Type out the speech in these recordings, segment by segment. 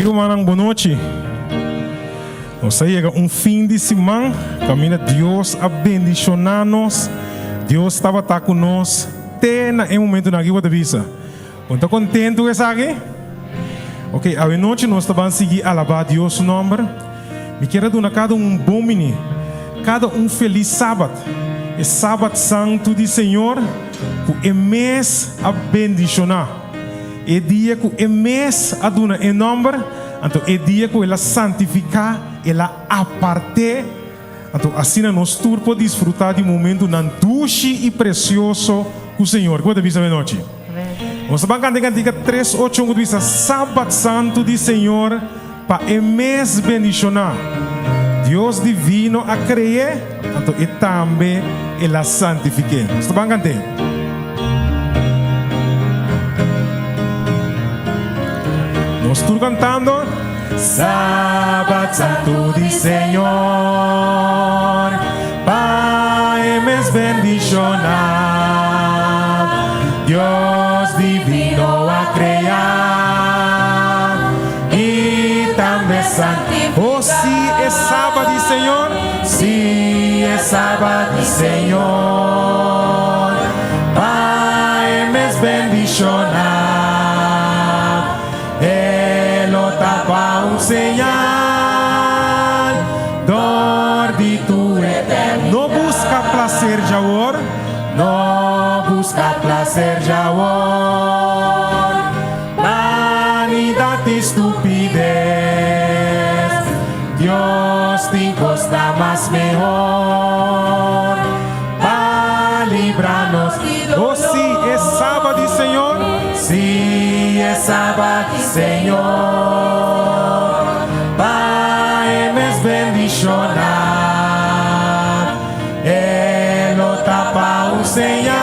Mi rumannan, bon nochi. Nos a yega un fin di siman kaminda Dios a bendishoná nos. Dios tabata ku nos te na e momentunan aki bo ta bisa. Bo ta kontentu ku esaki? Ok, awe nochi nos ta ban sigui alabá Dios su nòmber. Mi kier a duna kada un un bon bini, kada un felis Sabat, e Sabat santu di Señor ku E mes a bendishoná, e dia ku E mes a duna e nòmber, anto e dia ku El a santifiká, El a apart'é, anto asina nos tur por disfrutá di momentunan dushi i presioso ku Señor. Ku bo ta bisa awe nochi? Nos ta ban kanta e kantika tres ocho un ku ta bisa, Sabat santu di Señor. Pa e mes bendishoná. Dios divino a kre'é, anto e tambe el a santifik'é. Nos ta ban kant'é. Nos tur kantando. Sabat santu di Señor, pa e mes bendishoná. Dios divino a krea. I tambe santifica. Oh, si e Saba di Señor. Si e Saba di Señor. Pa e mes bendiciona. E lo ta pa un señal dor di tur eternidad. No busca placer djawor. No busca placer djawor. Vanidad i stupides, Dios tin cosnan mas mehor pa libra nos di dolor. Oh si, e Saba di Señor. Si, e Saba di Señor, pa e mes bendiciona, e lo ta pa un señal.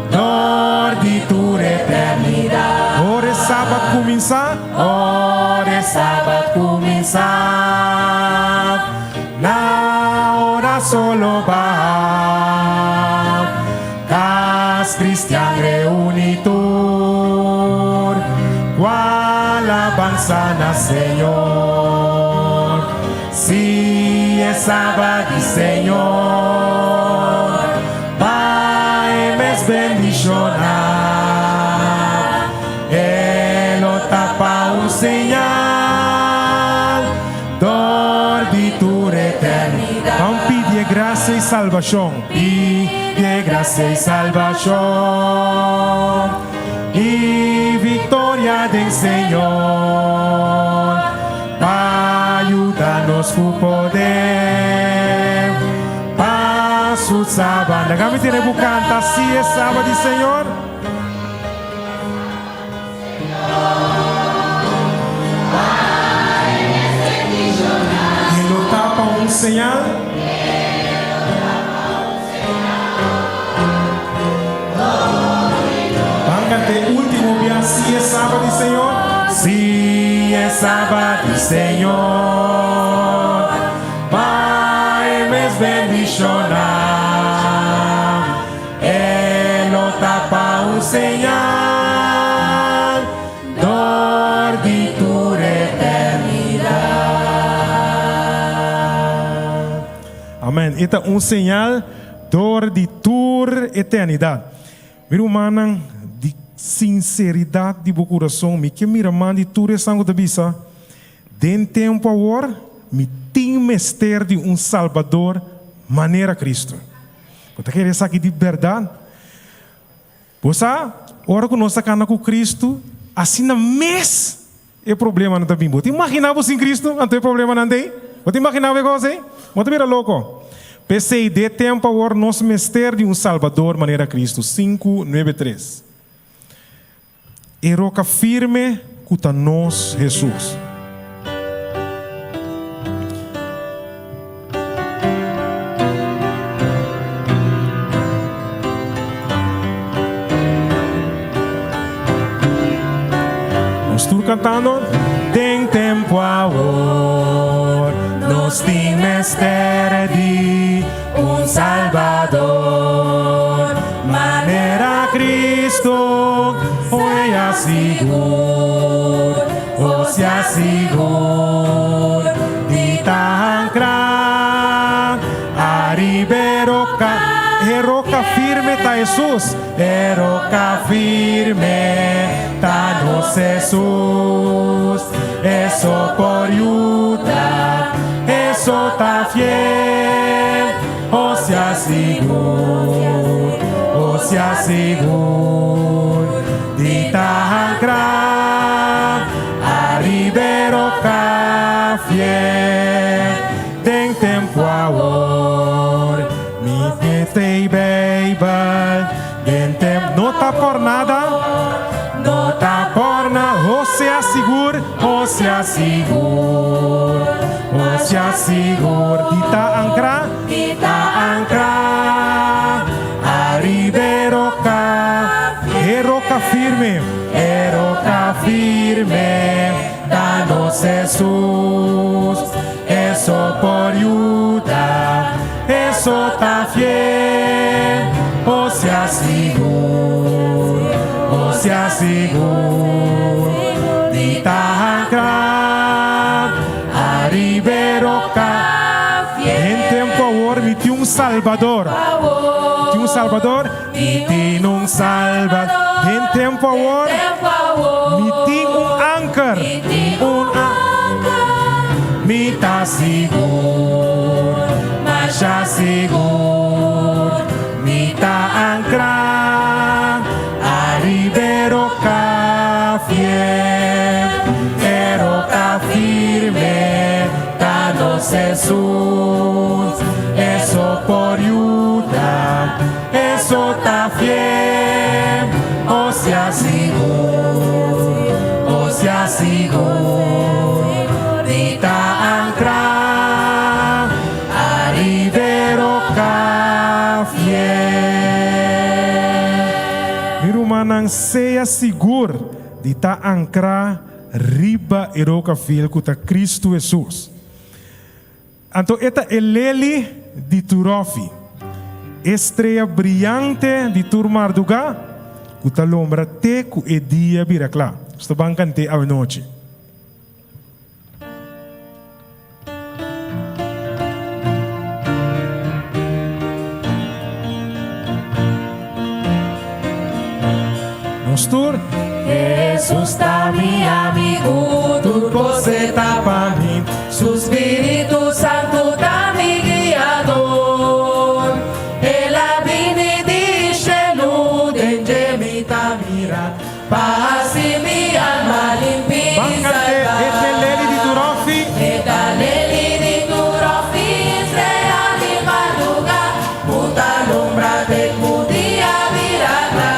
Dor di tur eternidat. Ora e Sabat kuminsá. Ora e Sabat kuminsá. Na ora solo baha. Kas kristian reuní tur. Ku alabansa na Señor. Si e Sabat di Señor. Pa e mes bendishoná, e lo ta pa un señal dor di tur eternidat. Ban pidi e grasia i salbashon. Pidi e grasia i salbashon i viktoria den Señor. Pa yuda nos ku poder. Pa su Saba. Laga mi tene bu canta Si e Saba di Señor. E lo ta pa un señal. Ban canta e ultimo bia Si e Saba di Señor. Si e Saba di Señor. Pa e mes bendishoná, e lo ta pa un señal dor di tur eternidat. Amen. E ta un señal dor di tur eternidat. Mi rumannan, di sinseridat di bo kurason, mi ke mira man di tur esnan ku ta bisa, Den tempu awor, mi tin mester di un Salbador manera Cristo. Bo ta kere esaki di berdad? Bo sa, ora cu nos ta cana cu Cristo, asina mes e problemanan ta bin. Bo ta imagina bo sin Cristo, anto e problemanan ta ei? Bo ta imagina bo e cos ei? Bo ta bira loco. P'esei, den tempu awor nos mester di un Salbador manera Cristo. Sinku, nuebe, tres. E roka firme ku ta nos Hesus. Nos tur kantando. Den tempu awor nos tin mester di un Salbador manera Cristo. Sea sigur, o sea sigur di ta ancra ariba e roca. E roca firme ta Hesus. E roca firme ta nos Hesus. E so por yuda, e so ta fiel. O sea sigur, o sea sigur di ta ancra ariba e roca fiel. Den tempo awor mi tei Bijbel. Den tempo no ta por nada, no ta por nada. O sea sigur, o sea sigur, o sea sigur di ta ancra, ta ancra ariba e roca, e roca firme, e roca firme ta nos Hesus. E so por yuda, e so ta fiel. O sea sigur, o sea sigur di ta ancra ariba e roca. Den tempo awor mi tin un Salbador. Mi tin un Salbador. Mi tin un Salbador. Den tempo awor mi tin un anker. Un Mi ta sigur, masha sigur. Mi ta ancra ariba e roca fiel. E roca firme ta nos Hesus. E so por yuda, e so ta fiel. O sea sigur, o sea sigur di ta ancra ariba e roca fiel. Mi rumannan, sea sigur di ta ancra riba e roca fiel cu ta Cristo Hesus. Anto e ta e leli di tur òfi, e strea briante di tur mardugá ku ta lombra te ku e dia bira kla. Nos ta ban kant'é awenochi. Nos tur. Hesus ta mi amigu, tur kos e ta pa mi. Su Spiritu Santu ta mi guiador. El a bini di shelu, den dje mi ta mira, pa hasi mi alma limpi i Ban kant'é salbá. E ta leli di tur òfi. E ta leli di tur òfi, strea di mardugá, ku ta lumbra te ku dia bira kla.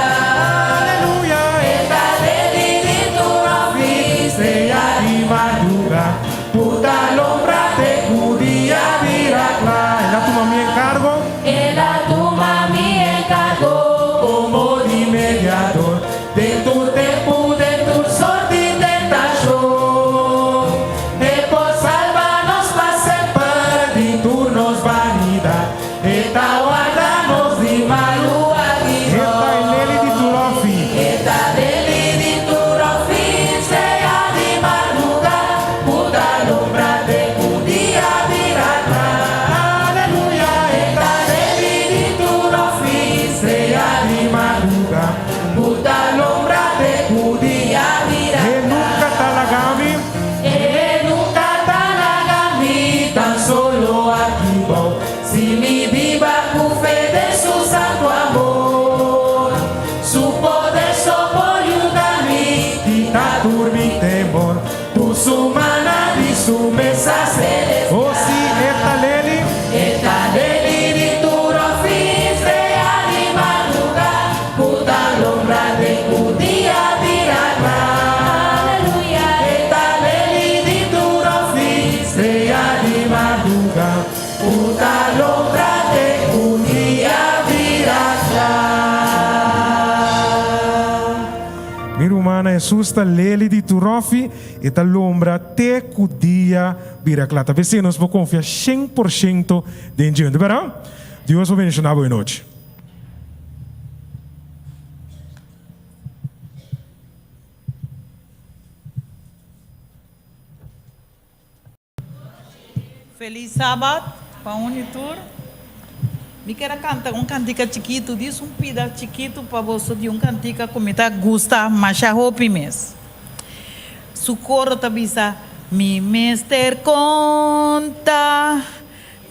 Aleluya! E ta leli di tur òfi, strea di mardugá, ku ta lumbra te ku dia bira kla. El a tuma mi enkargo. El a tuma mi enkargo. Komo di mediador. Den tur tempu, den tur sort di tentashon, E por salba nos pa semper di tur nos banidat. E ta warda nos di malu E ta e leli di tur òfi. E ta leli di tur òfi, strea di marduga, ku ta lumbra te ku dia bira kla. Aleluya! E ta leli di tur òfi, strea di marduga, ku ta lumbra te ku dia bira E nunka ta laga mi. E nunka ta laga mi tan solo aki bou. Si mi biba ku fe den su santu amor, su poder so por yuda mi kita tur mi temor. Ku su mana di su mesa celestial. O si, e ta leli. E ta leli di tur òfi, strea di madrugá, ku ta lombra te ku dia bira kla. Aleluya. E ta leli di tur òfi, strea di madrugá, ku ta lombra te ku dia bira kla. Mi rumannan, Hesus ta leli di tur òfi, e ta lombra te ku dia bira kla. Ta p'esei nos por konfia 100% den dje. Bèrdat? Dios por bendishoná bo e nochi. Felis Sabat pa un i tur. Mi kier a kanta un kantika chikitu, dis un pida chikitu pa boso di un kantika ku mi ta gusta masha hopi mes. Su koro ta bisa, Mi mester konta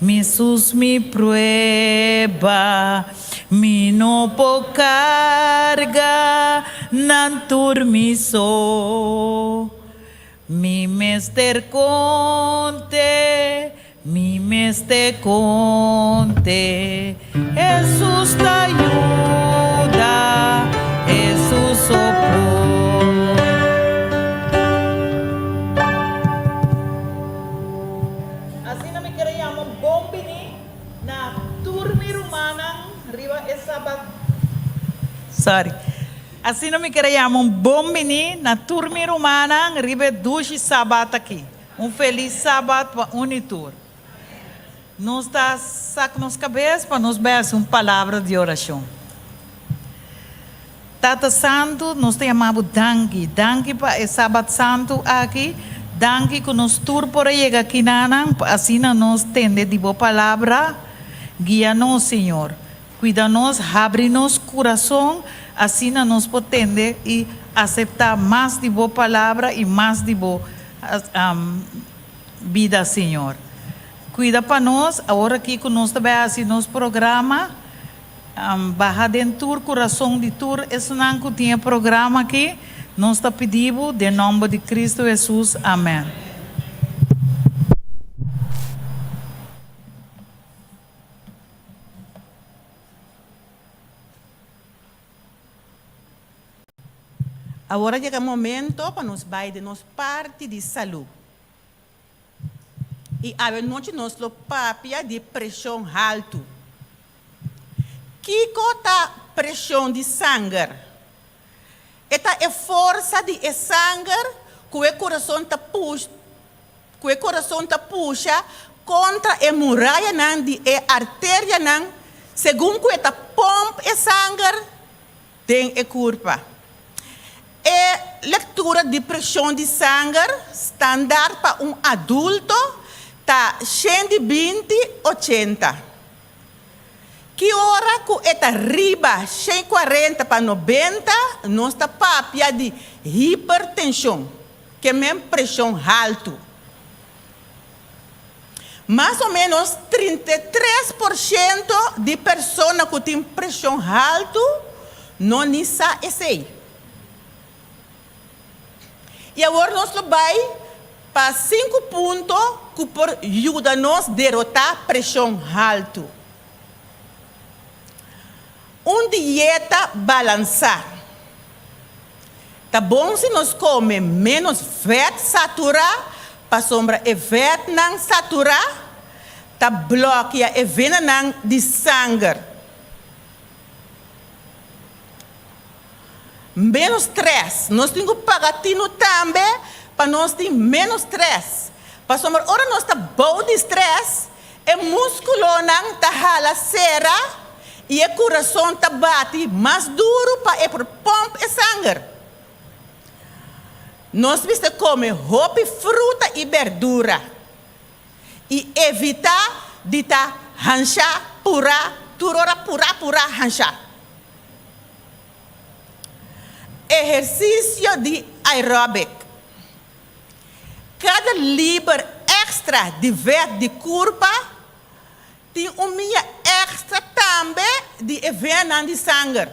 mi sus mi prueba, mi no por karga nan tur mi so. Mi mester konte, mi mester konte, Hesus ta yuda, Hesus so por. Asina mi kere yama un bon bini na tur mi rumannan riba e sabat. Sorry. Asina mi kere yama un bon bini na tur mi rumannan riba e dushi Sabat aki. Un felis Sabat pa un i tur. Nos ta sak nos kabes pa nos bai hasi un palabra di orashon. Tata Santu, nos ta yama bo danki. Danki pa e Sabat Santu aki. Danki ku nos tur por a yega akinanan pa asina nos tende di bo palabra. Guia nos, Señor. Cuida nos, habri nos curason, asina nos por tende y acepta mas di Bo Palabra y mas di Bo bida, Señor. Cuida pa nos, awor aki cu nos ta bay haci nos programa, baha den tur curason di tur esnan cu tin e programa aki, nos ta pidi Bo den nomber di Cristo Jesus. Amen. Awor a yega e momento pa nos bai den nos parti di salú. I awe nochi nos lo papia di preshon haltu. Kiko ta preshon di sanger? E ta e forsa di e sanger ku e kurason ta Ku e kurason ta pusha kontra e murayanan di e arterianan segun ku e ta pòmp e sanger den e kurpa. E lektura di preshon di sanger standaard pa un adulto ta 120, 80. Ki ora ku e ta riba 140 pa 90 nos ta papia di hipertenshon. Ke men preshon haltu. Mas o ménos 33% di persona ku tin preshon haltu no ni sa esei. I awor nos lo bai pa sinku punto ku por yuda nos derotá preshon haltu. Un dieta balansá. Ta bon si nos kome ménos vèt saturá pasobra e vètnan saturá ta blòkia e venanan di sanger. Ménos strès. Nos tin ku paga tinu tambe pa nos tin ménos strès pasobra ora nos ta bou di strès e múskulonan ta hala sera i e kurason ta bati mas duru pa e por pòmp e sanger. Nos mester kome hopi fruta i berdura i evitá di ta hanshá purá tur ora purá purá hanshá. Ehersisio di aerobic. Kada liber èkstra di vèt di kurpa tin un mia èkstra tambe di e venanan di sanger.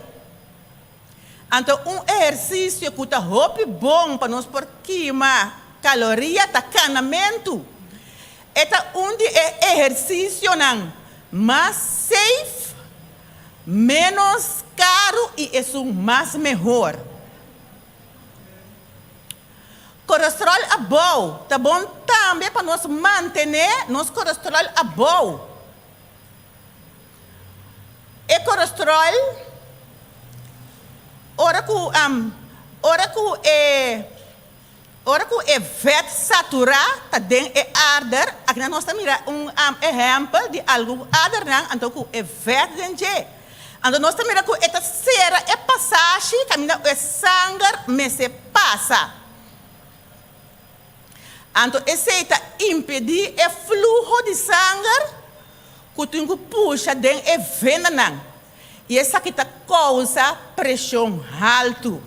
Anto un ehersisio ku ta hopi bon pa nos por kima kaloria ta kanamentu. E ta un di e ehersisionan mas safe, ménos karu i esun mas mehor. Kolesterol abou ta bon tambe pa nos mantené nos kolesterol abou. E kolesterol ora ku ora ku e ora ku e vèt saturá ta den e ader, akinan nos ta mira un ehèmpel di algun adernan anto ku e vèt den dje. Anto nos ta mira ku e ta sera e pasashi kaminda e sanger mester pasa. Anto esei ta impedí e fluho di sanger ku tin ku pusha den e venanan i esaki ta kousa preshon haltu.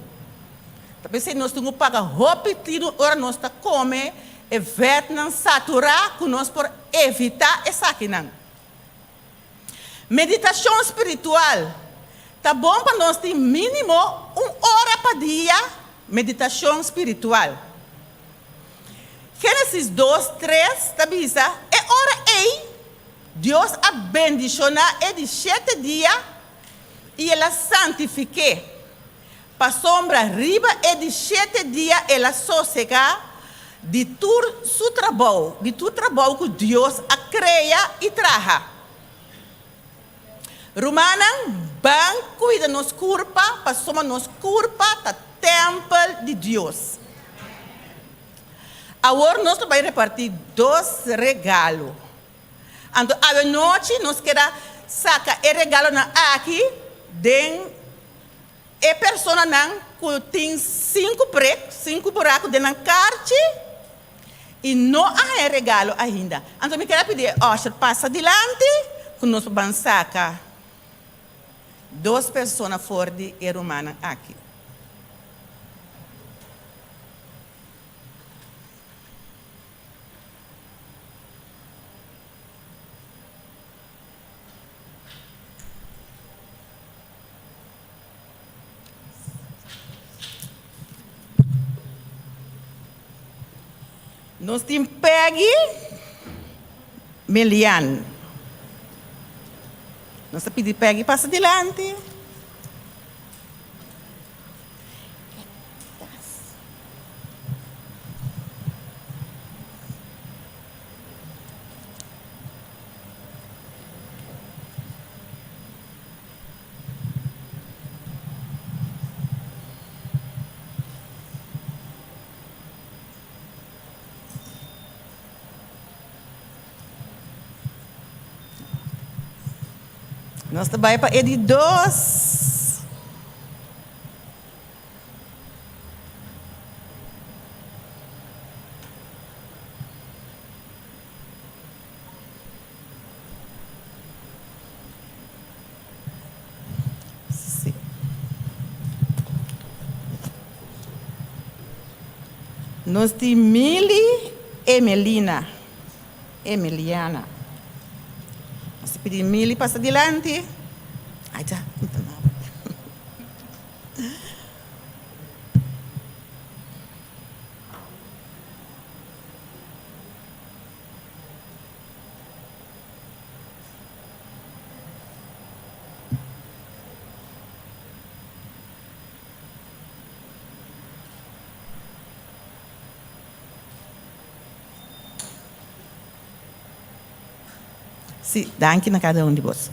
Ta p'esei nos tin ku paga hopi tinu ora nos ta kome e vètnan saturá ku nos por evitá esakinan. Meditashon spiritual, Ta bon pa nos tin mínimo un ora pa dia meditashon spiritual. Génesis dos, tres ta bisa, E ora ei Dios a bendishoná e di shete dia i el a santifik'é, pasobra riba e di shete dia el a sosegá di tur su trabou, di tur trabou ku Dios a krea i traha. Rumannan, ban kuida nos kurpa, pasobra nos kurpa ta tèmpel di Dios. Awor nos ta bai repartí dos regalo. Anto awenochi nos keda saka e regalonan aki den e personanan ku tin sinku prek, sinku buraku den nan karchi i no a haña regalo ainda. Anto mi keda pidi e usher pasa dilanti ku nos por ban saka dos persona for di e rumannan aki. Nos tin Peggy Melian. Nos ta pidi Peggy pasa dilanti. Nos ta bai pa e di dos. Sí. Nos tin Mili Emelina, Emiliana. Nos ta pidi Mili pasa dilanti. Ay ta, mi ta naba. Sí, danki na kada un di bos.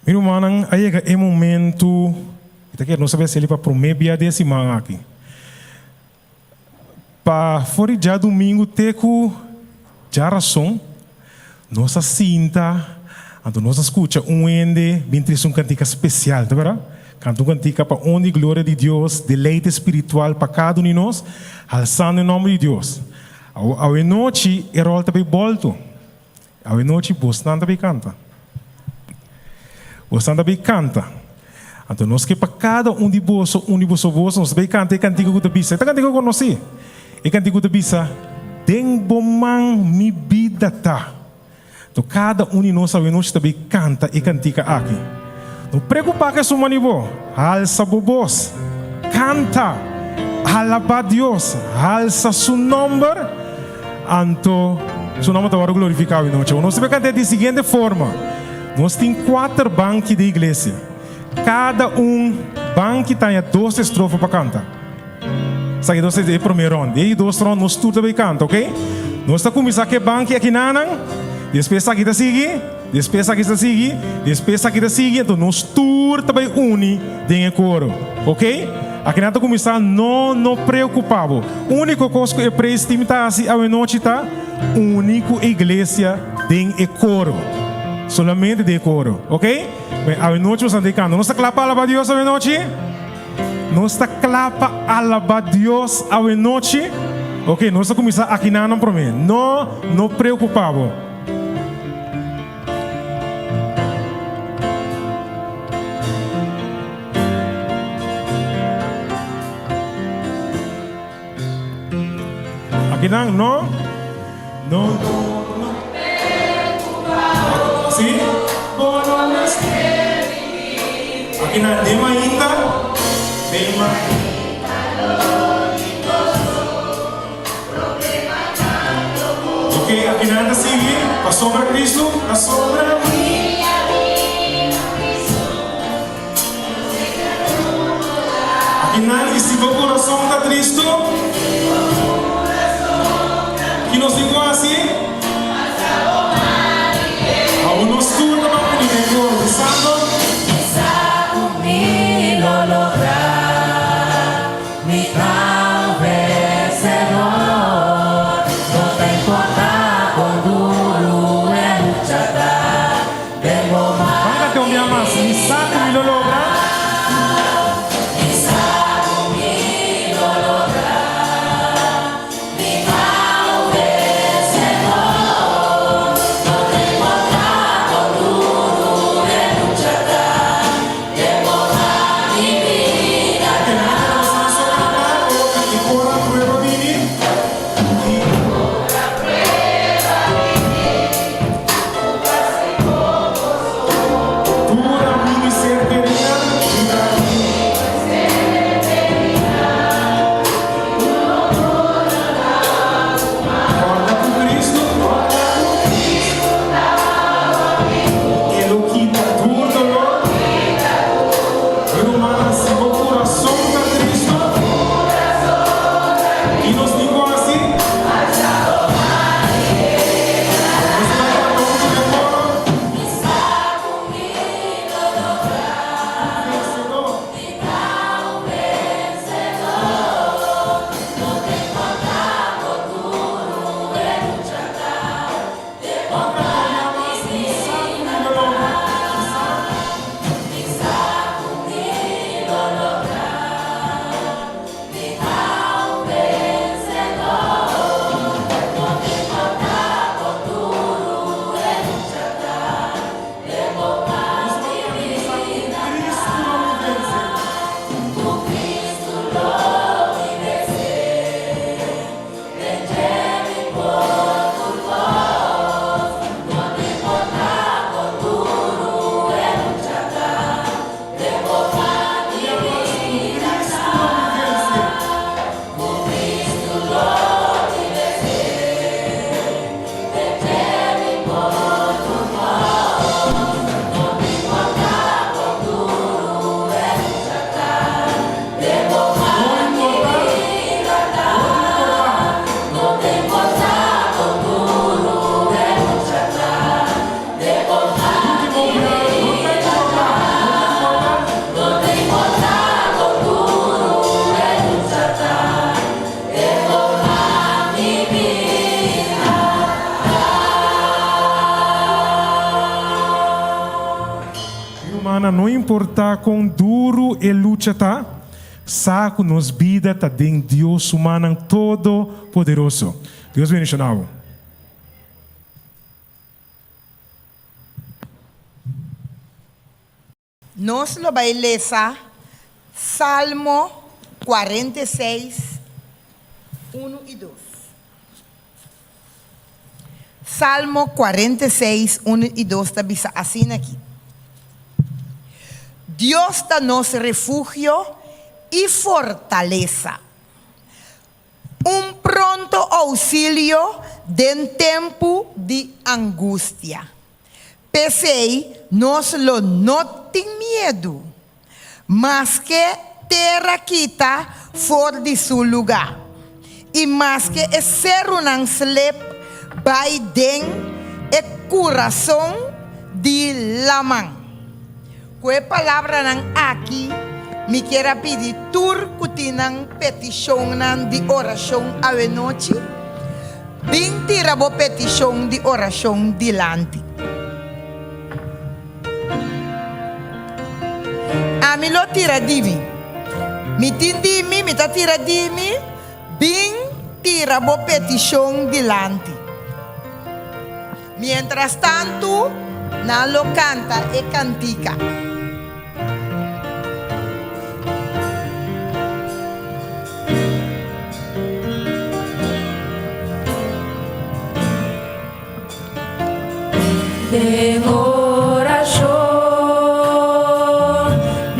Mi rumannan, a yega e momento, mi ta kere nos a bes eli pa prome bia den e siman aki. Pa for di djadumingu te ku djarason, nos a sinta, anto nos a skucha un hende bin trese un kantika spesial, ta bèrdat? Kanta un kantika pa honra i gloria di Dios, deleite spiritual pa kada un di nos, halsando e nòmber di Dios. Awe nochi e ròl ta bai bòltu. Awe nochi bosnan ta bay canta. Bosnan ta bay canta. Anto nos ke pa cada un di boso uni boso bos, nos ta bay canta e cantica cu ta bisa. E ta cantica cu conoci. E cantica cu ta bisa, Den bo man mi bida ta. Anto cada un di nos awe nochi ta bay canta e cantica aki. No preocupa cu e suma di bo. Halsa bo bos. Canta. Alaba Dios. Halsa su nomber. Anto, su nomber ta wòrdu glorifiká awe nochi. Nos ta bai kant'é di siguiente forma, Nos tin kuater banki di iglesia. Kada un banki ta haña dos estrofa pa kanta. Esaki nos ta e promé rònt. Di e dos rònt nos tur ta bai kanta, oke? Nos ta kuminsá ku e banki akinanan, despues esaki ta sigui, despues esaki ta sigui, despues esaki ta sigui, anto nos tur ta bai uni den e koro, oke? Akinan ta kuminsá, No, no preokupá bo. Úniko kos ku e praise team ta hasi awenochi ta uni ku e iglesia den e koro. Solamente den e koro, ok? Awe nochi nos ta dedikando. Nos ta kla pa alabá Dios awe nochi? Nos ta kla pa alabá Dios awe nochi? Ok, nos ta kuminsá akinanan promé. No, no preokupá bo. Akinan, no, no, no. Si? Bo no mester. Akinan, den mainta, den mainta. Ok, akinan ta sigui, pasobra Cristo, pasobra. Akinan, i si bo kurason ta tristu, ki nos tin ku hasi? Awo nos tur ta ban bini den koro, bisando. Ban kante un bia mas. Mi sa ku mi lo logra. Ora prueba bini i. Dura mi ser kerida, dura mi. Kòrda ku Kristu, kòrda ku Kristu E lo kita tur dolor. Mi rumannan, si bo kurason ta tristu, ki nos tin ku hasi? Nos ta bai kanta huntu den koro. Vensedor. Ora ku mi amas, mi sa ku mi lo logra. Mi sa. Humana, no importa kon duru e lucha ta, sa ku nos bida ta den Dios su mannan todopoderoso. Dios bendiciona bo. Nos lo bai lesa Salmo 46, unu i dos. Salmo 46, unu i dos ta bisa asina aki, Dios ta nos refugio i fortalesa. Un pronto ousilio den tempu di angustia. P'esei nos lo no tin miedu, maske tera kita for di su lugá i maske e serunan slep bai den e kurason di laman. Ku e palabranan aki mi kier a pidi tur ku tin nan petishonnan di orashon awenochi, bin tira bo petishon di orashon dilanti. Ami lo tira di mi. Mi tin di mi, mi ta tira di mi, bin tira bo petishon dilanti. Mientrastantu, nan lo kanta e kantika. Den orashon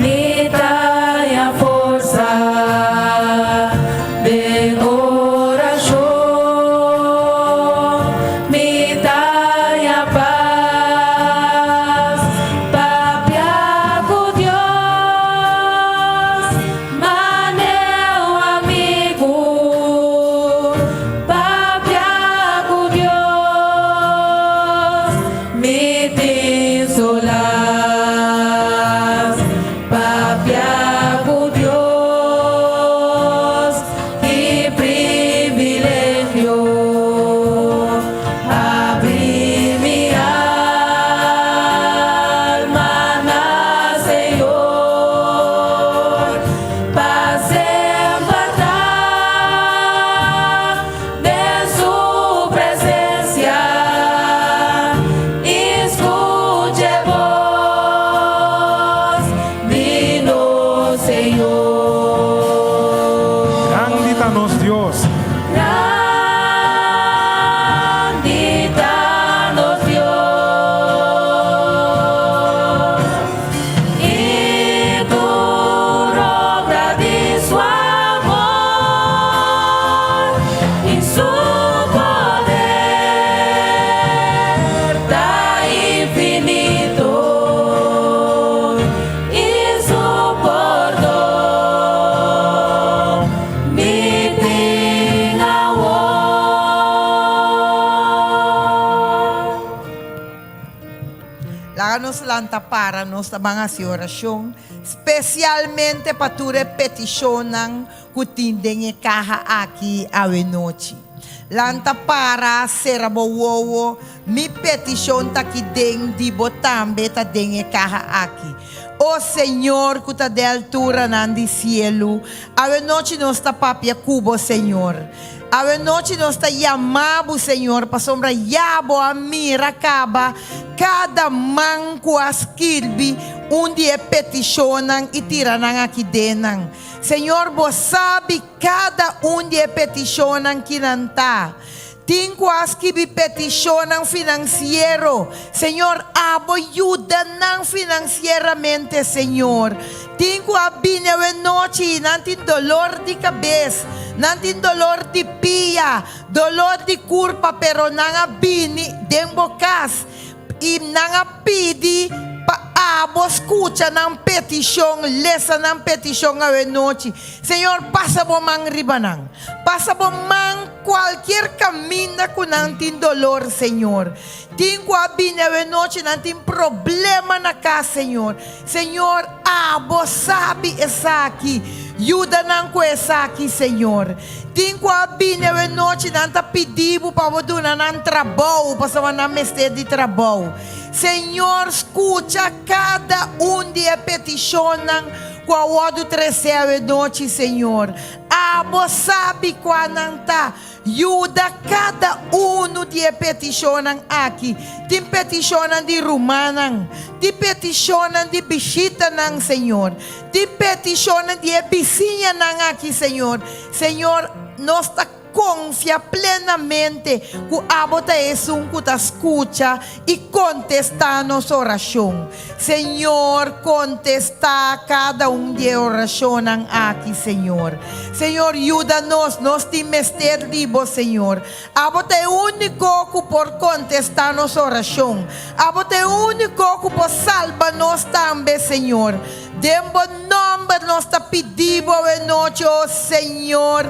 mi ta haña forsa, den orashon mi ta haña pas, papia ku Dios manera un amigu. Papia ku Dios, mi tin solas. Papia ku Dios, ki privilegio. Abri mi alma na Señor, pa semper ta den su presensia i skucha e bos di nos Señor. Grandi ta nos Dios. Grandi ta nos Dios i tur obra di su amor i su poder ta infinito i su pordon mi tin awor. Laga nos lanta para, nos ta ban hasi orashon, spesialmente pa tur e petishonnan ku tin den e kaha aki awenochi. Lanta para, sera bo wowo, mi petishon ta ki den di bo tambe ta den e kaha aki. O Señor ku ta den alturanan di sielu, awenochi nos ta papia ku bo, Señor. Awenochi nos ta yama bo, Señor, pasobra ya bo a mira kaba kada man ku a skirbi un di e petishonnan i tira nan aki den nan. Señor, bo sabi kada un di e petishonnan ki nan ta. Tin ku a skibi petishonnan finansiero. Señor, abo yuda nan finansieramente, Señor. Tin ku a bini awenochi i nan tin dolor di kabes, nan tin dolor di pia, dolor di kurpa, pero nan a bini den bo kas i nan a pidi pa abo skucha nan petishon, lesa nan petishon awenochi. Señor, pasa bo man riba nan. Pasa bo man kualkier kaminda ku nan tin dolor, Señor. Tin ku a bini awenochi nan tin problema na kas, Señor. Señor, abo sabi esaki. Yuda nan ku esaki, Señor. Tin ku a bini awenochi nan ta pidi bo pa bo duna nan trabou, pasobra nan mester di trabou. Señor, skucha kada un di e petishonnan ku a wòrdu tresé awenochi, Señor. Abo sabi kua nan ta. Yuda kada unu di e petishonnan aki. Tin petishonnan di rumannan. Tin petishonnan di bishitanan, Señor. Tin petishonnan di e bisiñanan aki, Señor. Señor, nos ta konfia plenamente ku abo ta esun ku ta skucha i kontestá nos orashon. Señor, kontestá kada un di e orashonnan aki, Señor. Señor, yuda nos. Nos tin mester di Bo, Señor. Abo ta e úniko ku por kontestá nos orashon. Abo ta e úniko ku por salba nos tambe, Señor. Den Bo nòmber nos ta pidi Bo awe nochi, o Señor,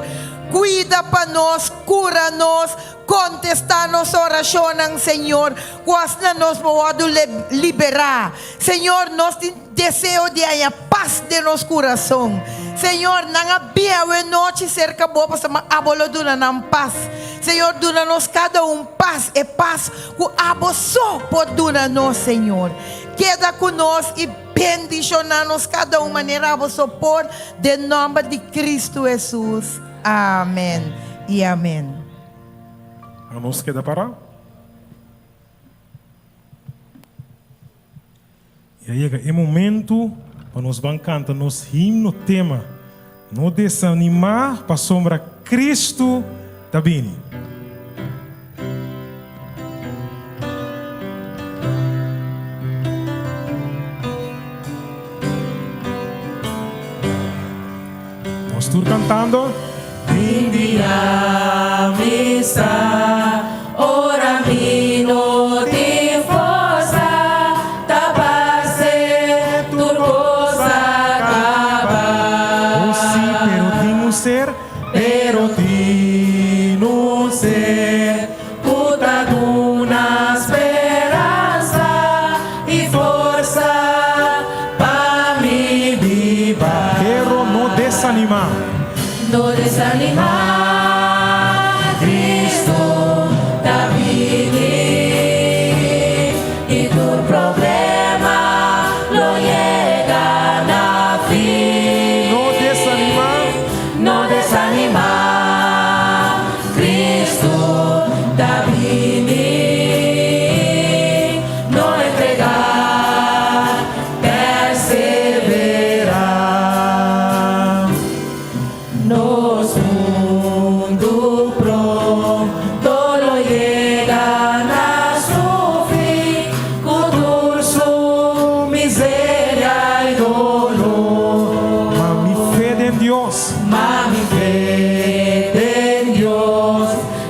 kuida pa nos, kura nos, Kontestá nos orashonnan, Señor, ku asina nos por wòrdu liberá. Señor, nos tin deseo di haña pas den nos kurason. Señor, nan a bin awe nochi serka Bo pasobra abo lo duna nan pas. Señor, duna nos kada un pas, e pas ku abo so por duna nos, Señor. Keda ku nos i bendishoná nos kada un manera abo so por, den nòmber di Kristu Hesus. Amèn i amèn. Anos keda pará. I a yega e momentu pa nos ban kanta nos himno tema, No desanimá pasobra Kristu ta bini. Nos tur kantando. Bin di amistad ora mi no tin forsa ta parse tur cos a caba. Oh si, pero tin un ser. Pero tin un ser cu ta duna speransa y forsa pa mi biba. Pero no desanimá. No desanimá, Cristo ta bini y tur problema lo yega na fin. No desanimá. No desanimá, Cristo ta bini. No entregá, perseverá. Nos mundu pronto lo yega na su fin, ku tur su miseria i doló. Ma mi fe den Dios. Ma mi fe den Dios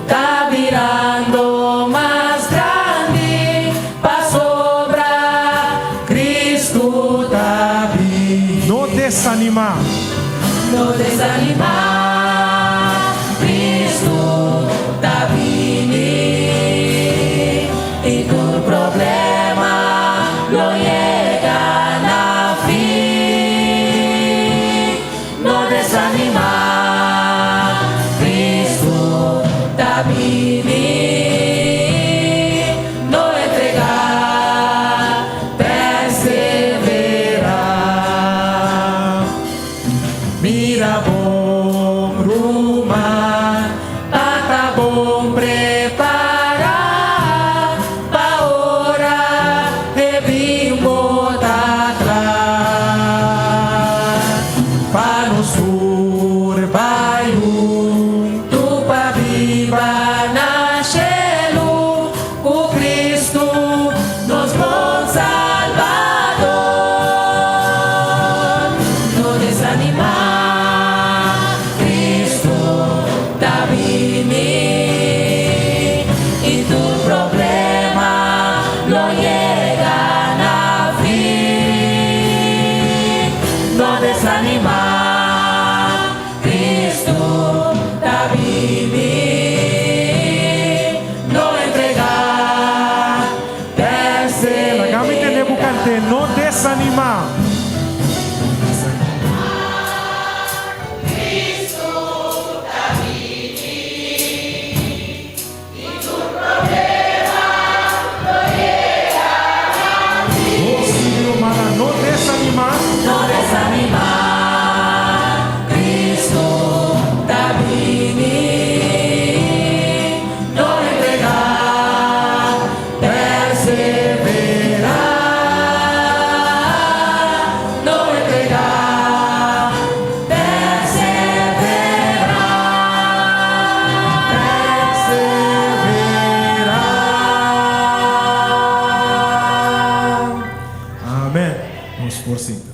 ta birando mas grandi, pasobra Cristo ta bini. No desanimá. No desanimá, Cristo ta bini i tur problema lo yega na fin. No desanimá, Cristo ta bini. No entregá, perseverá. Mira bon ruman, pa ta bon prepará, pa ora e bin bo ta kla. Pa nos tur bai huntu pa biba na shelu ku Kristu nos bon Salbador. No desanimá, Kristu ta bini i tur problema lo yega na fin. No desanimá, Kristu ta bini. No entregá, Laga mi tende bo kant'é, no desanimá. Bo rumannan, no desanimá. No desanimá, Cristo ta bini. No entregá, perseverá. No entregá, perseverá. Perseverá. Amèn. Nos por sinta.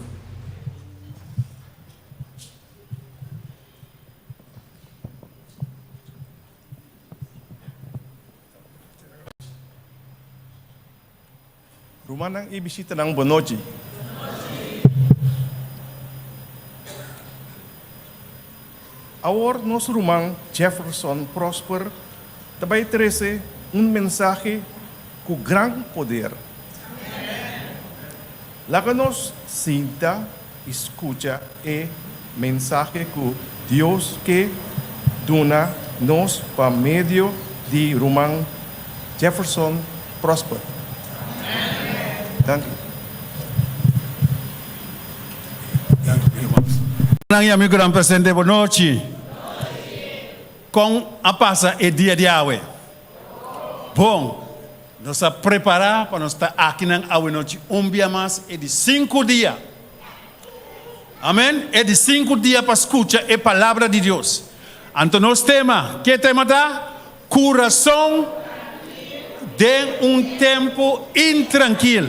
Rumannan i bishitanan bon nochi. Awor nos ruman Jefferson Prosper ta bai trese un mensahe ku gran poder. Laga nos sinta i skucha e mensahe ku Dios ke duna. nos pa medio di ruman Jefferson Prosper. Danki. Nan y amigonan presente bo nochi. Con a pasa e dia di awe? Bon. Nos a prepara pa nos ta akinan awe nochi un bia mas e di sinku dia. Amen. E di sinku dia pa scucha e palabra di Dios. Anto nos tema, ke tema ta? Curason den un tempo intrankil.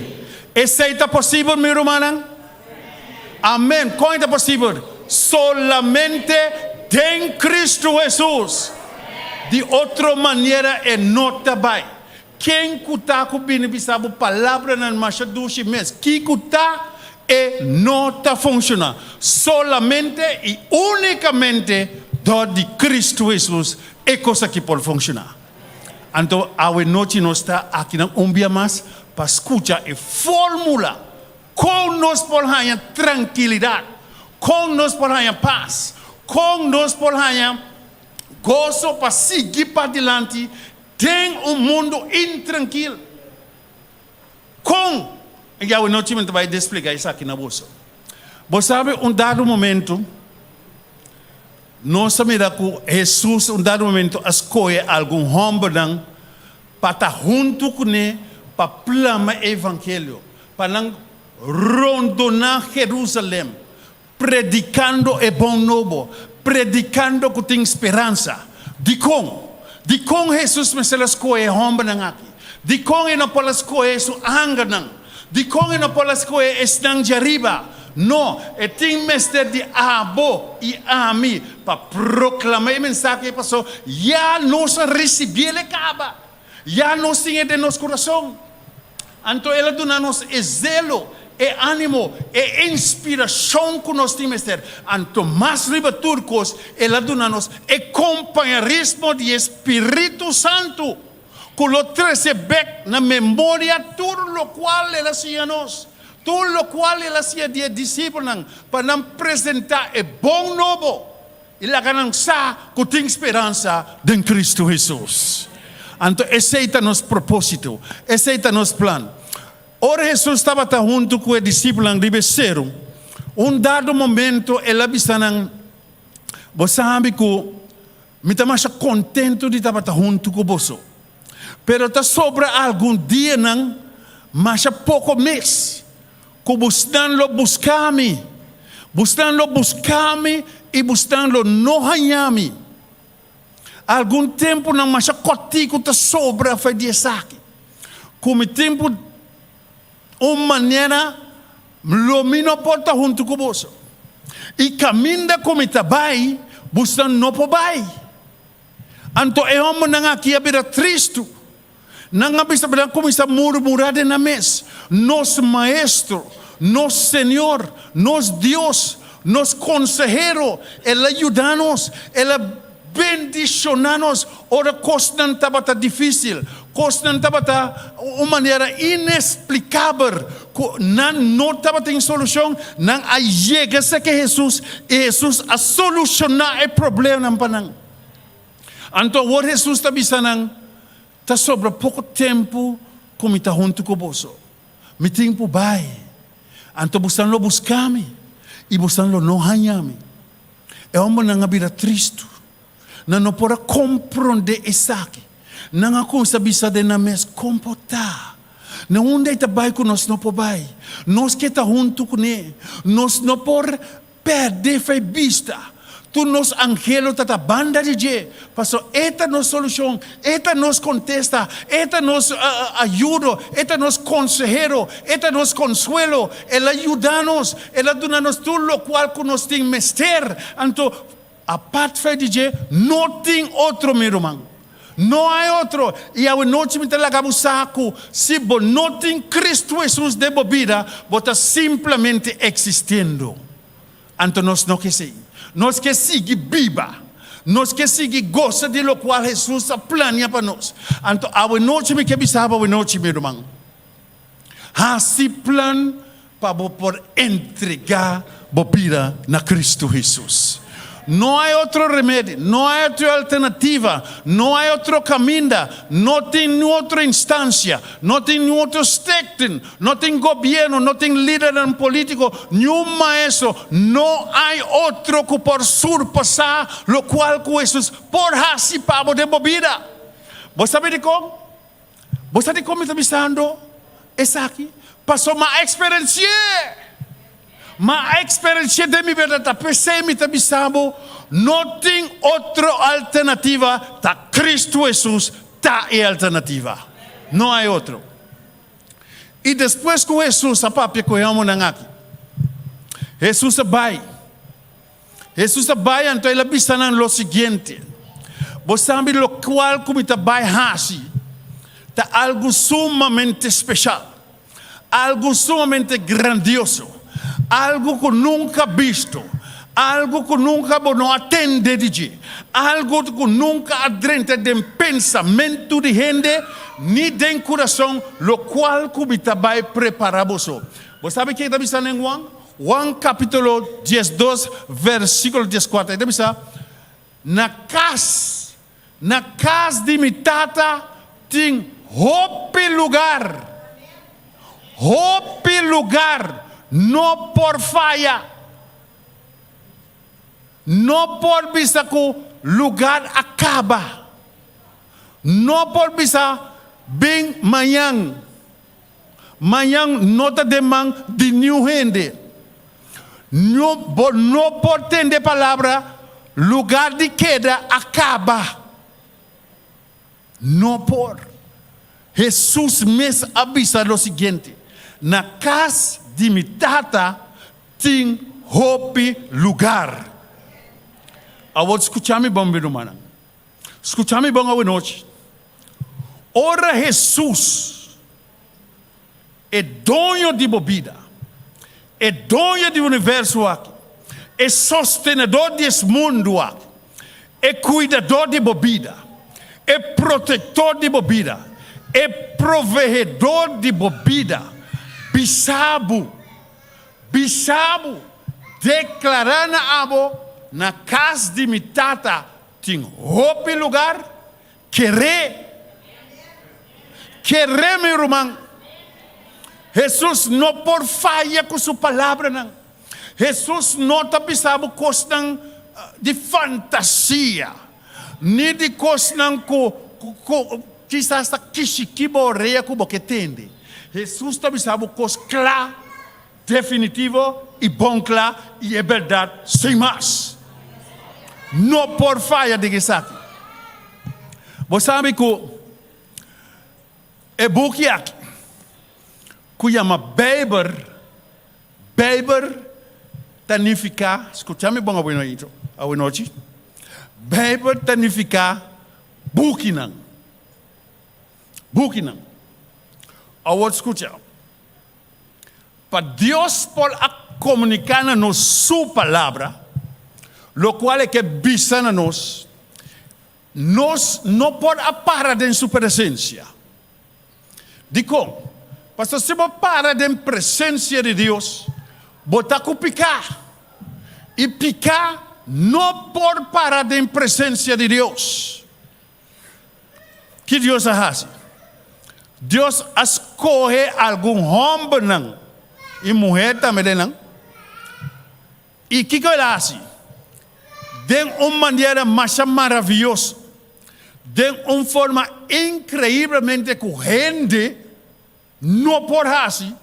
Esey ta posibel mi rumannan? Amen. Kon e ta posibel? Solamente den Cristo Jesus. Di otro manera e no ta bai. Ken ku ta ku bini bisa bo palabranan masha dushi mes, kiko ta, e no ta funshoná. Solamente i únikamente dor di Cristo Jesus e kos aki por funshoná. Anto awe nochi nos ta akinan un bia mas pa skucha e fórmula Kon nos por haña trankilidat? Kon nos por haña pas? Kon nos por haña goso pa sigui padilanti den un mundu intrankil? Kon? I awanochi mi ta bai desplegá esaki na boso. Bo sabi, un dado momentu nos a mira ku Hesus un dado momentu a skohe algun hòmbernan pa ta huntu kuné pa plama e evangelio, pa nan rondoná Jerusalèm, predikando e bon nobo, predikando ku tin speransa. Dikon? Dikon Hesus mester a skohe e hòmbernan aki? Dikon e no por a skohe su angelnan? Dikon e no por a skohe esnan djariba? No, e tin mester di abo i ami pa proklamá e mensahe pasobra ya nos a risibiel e kaba, ya nos tin e den nos kurason. Anto el a duna nos e zelo, e ánimo, e inspirashon ku nos tin mester. Anto mas riba tur kos, el a duna nos e kompañerismo di e spiritu santu, ku lo trese bèk na memoria tur lokual el a siña nos, tur lokual el a siña di e disipelnan, pa nan presentá e bon nobo I laga nan sa ku tin speransa den Kristu Hesus. Anto esei ta nos propósito, esei ta nos plan. Ora Hesus tabata huntu ku e disipelnan riba e seru, un dado momento el a bisa nan, Bo sabi ku mi ta masha kontentu di tabata huntu ku boso, pero ta sobra algun dianan masha poko mes Ku busnan lo buska mi, busnan lo buska mi i busnan lo no haña mi. Algun tempunan masha kòrtiku ta sobra for di esaki. Ku mi tempu un manera lo mi no por ta huntu ku boso. I kaminda ku mi ta bai, busnan no por bai. Anto e hòmbernan aki a bira tristu. Nan a bisa, nan a kuminsá murmurá den nan mes, Nos Maestro, nos Señor, nos Dios, nos Konsehero, El a yuda nos, El a bendishoná nos ora kosnan tabata difísil, kosnan tabata un manera inesplikabel ku nan no tabatin solushon. Nan a yega serka Hesus i Hesus a solushoná e problemanan pa nan. Anto awor Hesus ta bisa nan, Ta sobra poko tempu ku mi ta huntu ku boso. Mi tin ku bai. Anto bosan lo buska mi, i bosan lo no haña mi. E hòmbernan a bira tristu. Nan no por a komprondé esaki. Nan a kuminsá bisa den nan mes, Kon por ta? Na unda e ta bai ku nos no por bai? Nos ke ta huntu kuné. Nos no por Perde fe bista. Tur nos angelo ta ta banda di dje, paso e ta nos solucion, e ta nos contesta, e ta nos ayudo, e ta nos consehero, e ta nos consuelo. El a yuda nos, el a duna nos tur locual cu nos tin mester. Anto, apart fe di dje, no tin otro, mi ruman. No hay otro. I awe nochi mi ta laga bo sa ku si bo no tin Kristu Hesus den bo bida, bo ta simplemente eksistiendo. Anto nos no ke esei. Nos ke sigui biba. Nos ke sigui gosa di lokual Hesus a plania pa nos. Anto awe nochi mi ke bisa bo awe nochi, mi ruman, hasi plan pa bo por entregá bo bida na Kristu Hesus. No hay otro remedi, no hay otro alternativa, no hay otro kaminda, no tin otro instansia, no tin otro stichting, no tin gobièrnu, no tin lider polítiko, ni un maestro, no hay otro ku por surpasá lokual ku Hesus por hasi pa bo den bo bida. Bo sabi dikon? Bo sa dikon mi ta bisando esaki? Pasobra mi a eksperensi'é. Mi a eksperensi'é den mi bida, ta p'esei mi ta bisa bo, no tin otro alternativa, ta Kristu Hesus ta e alternativa. No hay otro. I despues ku Hesus a papia ku e hòmbernan aki, Hesus a bai. Hesus a bai anto el a bisa nan lo siguiente, Bo sabi lokual ku mi ta bai hasi ta algu sumamente speshal, algu sumamente grandioso, algu ku nunka bisto, algu ku nunka bo no a tende di dje, algu ku nunka a drenta den pensamentu di hende ni den kurason, lokual ku mi ta bai prepará boso. Bo sabi ke ta bisa nan Juan? Juan capítulo 12 versículo 14 e ta bisa, Na cas, na cas di mi Tata tin hopi lugar, hopi lugar, no por faya. No por bisa cu lugar a caba. No por bisa bin mañan. Mañan no ta den man di niun hende. No, bo no por tende palabra lugar di keda a kaba. No por. Hesus mes a bisa lo siguiente, Na kas di mi Tata tin hopi lugar. Awor skucha mi bon, mi rumannan. Skucha mi bon awenochi. Ora Hesus, e doño di bo bida, e doño di universo aki, e sostenedor di es mundu aki, e kuidador di bo bida, e protektor di bo bida, e proveedor di bo bida, bisa bo, bisa bo, deklará na abo, Na kas di mi Tata tin hopi lugar, Keré, keré mi ruman. Hesus no por faya ku su palabranan. Hesus no ta bisa bo kosnan di fantasia, ni di kosnan ku ku kisas ta kishiki bo orea ku bo ke tende. Hesus ta bisa bo kos kla, definitivo i bon kla i e bèrdat sin mas. No por faya den esaki. Bo sabi ku e buki aki ku yama Bijbel, Bijbel ta nifiká, skucha mi bon awenochi, Bijbel ta nifiká bukinan, bukinan. Awor skucha, pa Dios por a komuniká na nos su palabra, lokual e ke bisa na nos, Nos no por a para den su presencia. Dikon? Pasobra si bo para den presencia di Dios, bo ta ku piká. I piká no por para den presencia di Dios. Ki Dios a hasi? Dios a skohe algun hòmbernan i muher tambe den nan. I kiko el a hasi? Den un manera masha maravioso, den un forma inkreiblemente ku hende no por hasi,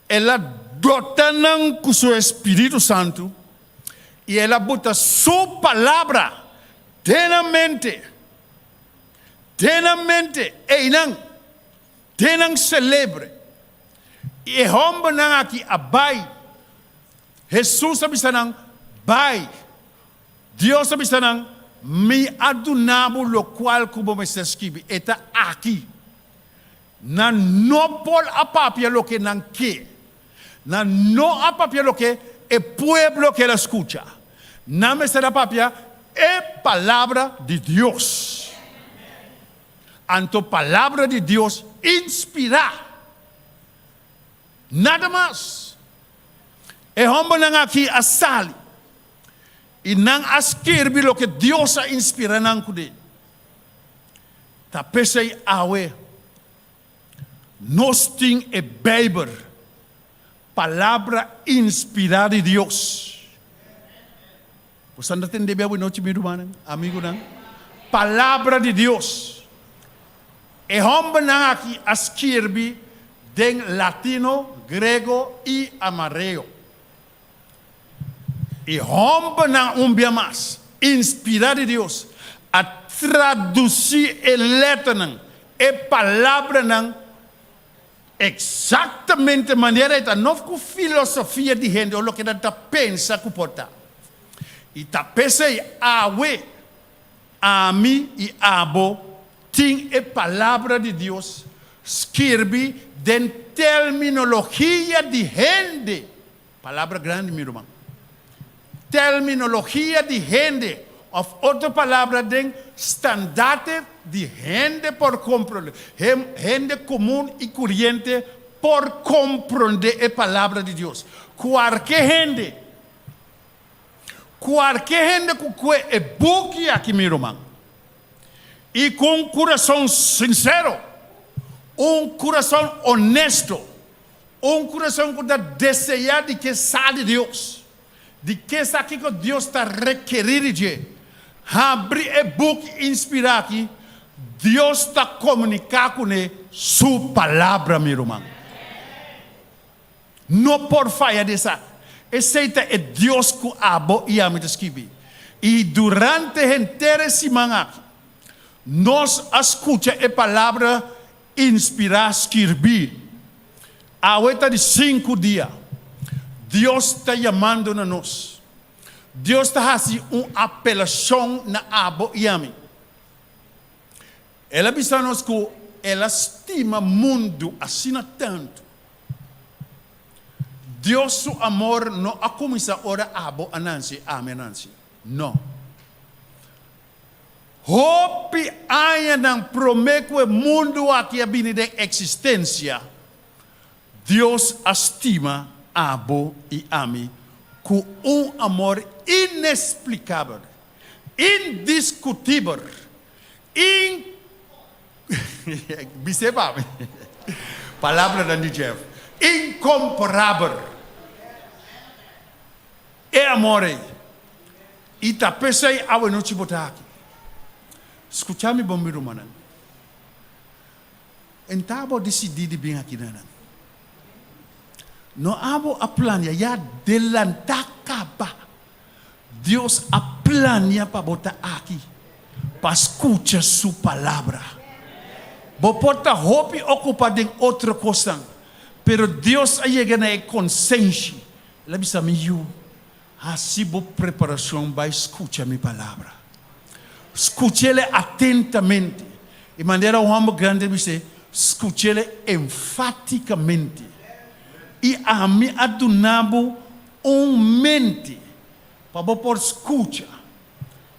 el a dota nan ku su espiritu santu i el a buta su palabra den nan mente, den nan mente, einan, den nan selebre. I e hòmbernan aki a bai. Hesus a bisa nan, Bai. Dios a bisa nan, Mi a duna bo lokual ku bo mester skibi. E ta aki. Nan no por a papia loke nan ke. Nan no a papia loke e pueblo ker a skucha. Nan mester a papia e palabra di Dios. Anto palabra di Dios inspirá. Nada mas. E hòmbernan akí a sali. I nan a skirbi loke Dios a inspirá nan kuné. Ta p'esei awe nos tin e Beibel, Palabra inspirá di Dios. Boso ta tende mi awenochi, mi rumannan, amigunan? Palabra di Dios. E hòmbernan aki a skirbi den latino, grego i amareo. E hòmbernan un bia mas, inspirá di Dios, a tradusí e lèternan, e palabranan, eksaktamente manera e ta, no ku filosofia di hende o loke nan ta pensa ku por ta. I ta p'esei awe ami i abo tin e Palabra di Dios skirbi den terminologia di hende. Palabra grandi, mi ruman. Terminologia di hende, of otro palabra den standarte di hende por comprende, hende comun y curiente por comprende e palabra di Dios. Cualke hende, cualke hende cu cue e buki aki, mi ruman, y cu un curason sincero, un curason honesto, Un kurason ku ta deseá di ke sa di Dios, di ke sa kiko Dios ta rekerí di dje. Habri e buki inspirá aki, Dios ta komuniká kuné Su Palabra, mi ruman. No por faya di esaki. Esei ta e Dios ku abo i ami ta skibi. I durante henter e siman aki, nos a skucha e Palabra Inspirá skirbí. Awe ta di sinku dia. Dios ta yamando na nos. Dios ta hasi un apelashon na abo i ami. El a bisa nos ku El a stima mundu asina tantu. Dios su amor no a kuminsá ora abo a nansi, ami a nansi. No. Hopi añanan promé ku e mundu aki a bini den eksistensia, Dios a stima abo i ami ku un amor inesplikabel, indiskutibel, in bis'é pa mi, palabranan di Jeff, inkomparabel. E amor ei. I ta p'esei awe nochi bo ta aki. Skucha mi bon mi rumannan. En ta abo a disidí di bin aki na nan. No abo a plania, ya delantá kaba. Dios a plania pa bo ta aki pa skucha su palabra. Bo por ta hopi okupá den otro kosnan, pero Dios a yega na e konsenshi. El a bisa mi, Yu, Hasi bo preparashon bai skucha mi palabra. Skuch'ele atentamente. I manera un hòmber grandi a bis'é, Skuch'ele enfátikamente. I ami a duna bo un mente pa bo por skucha.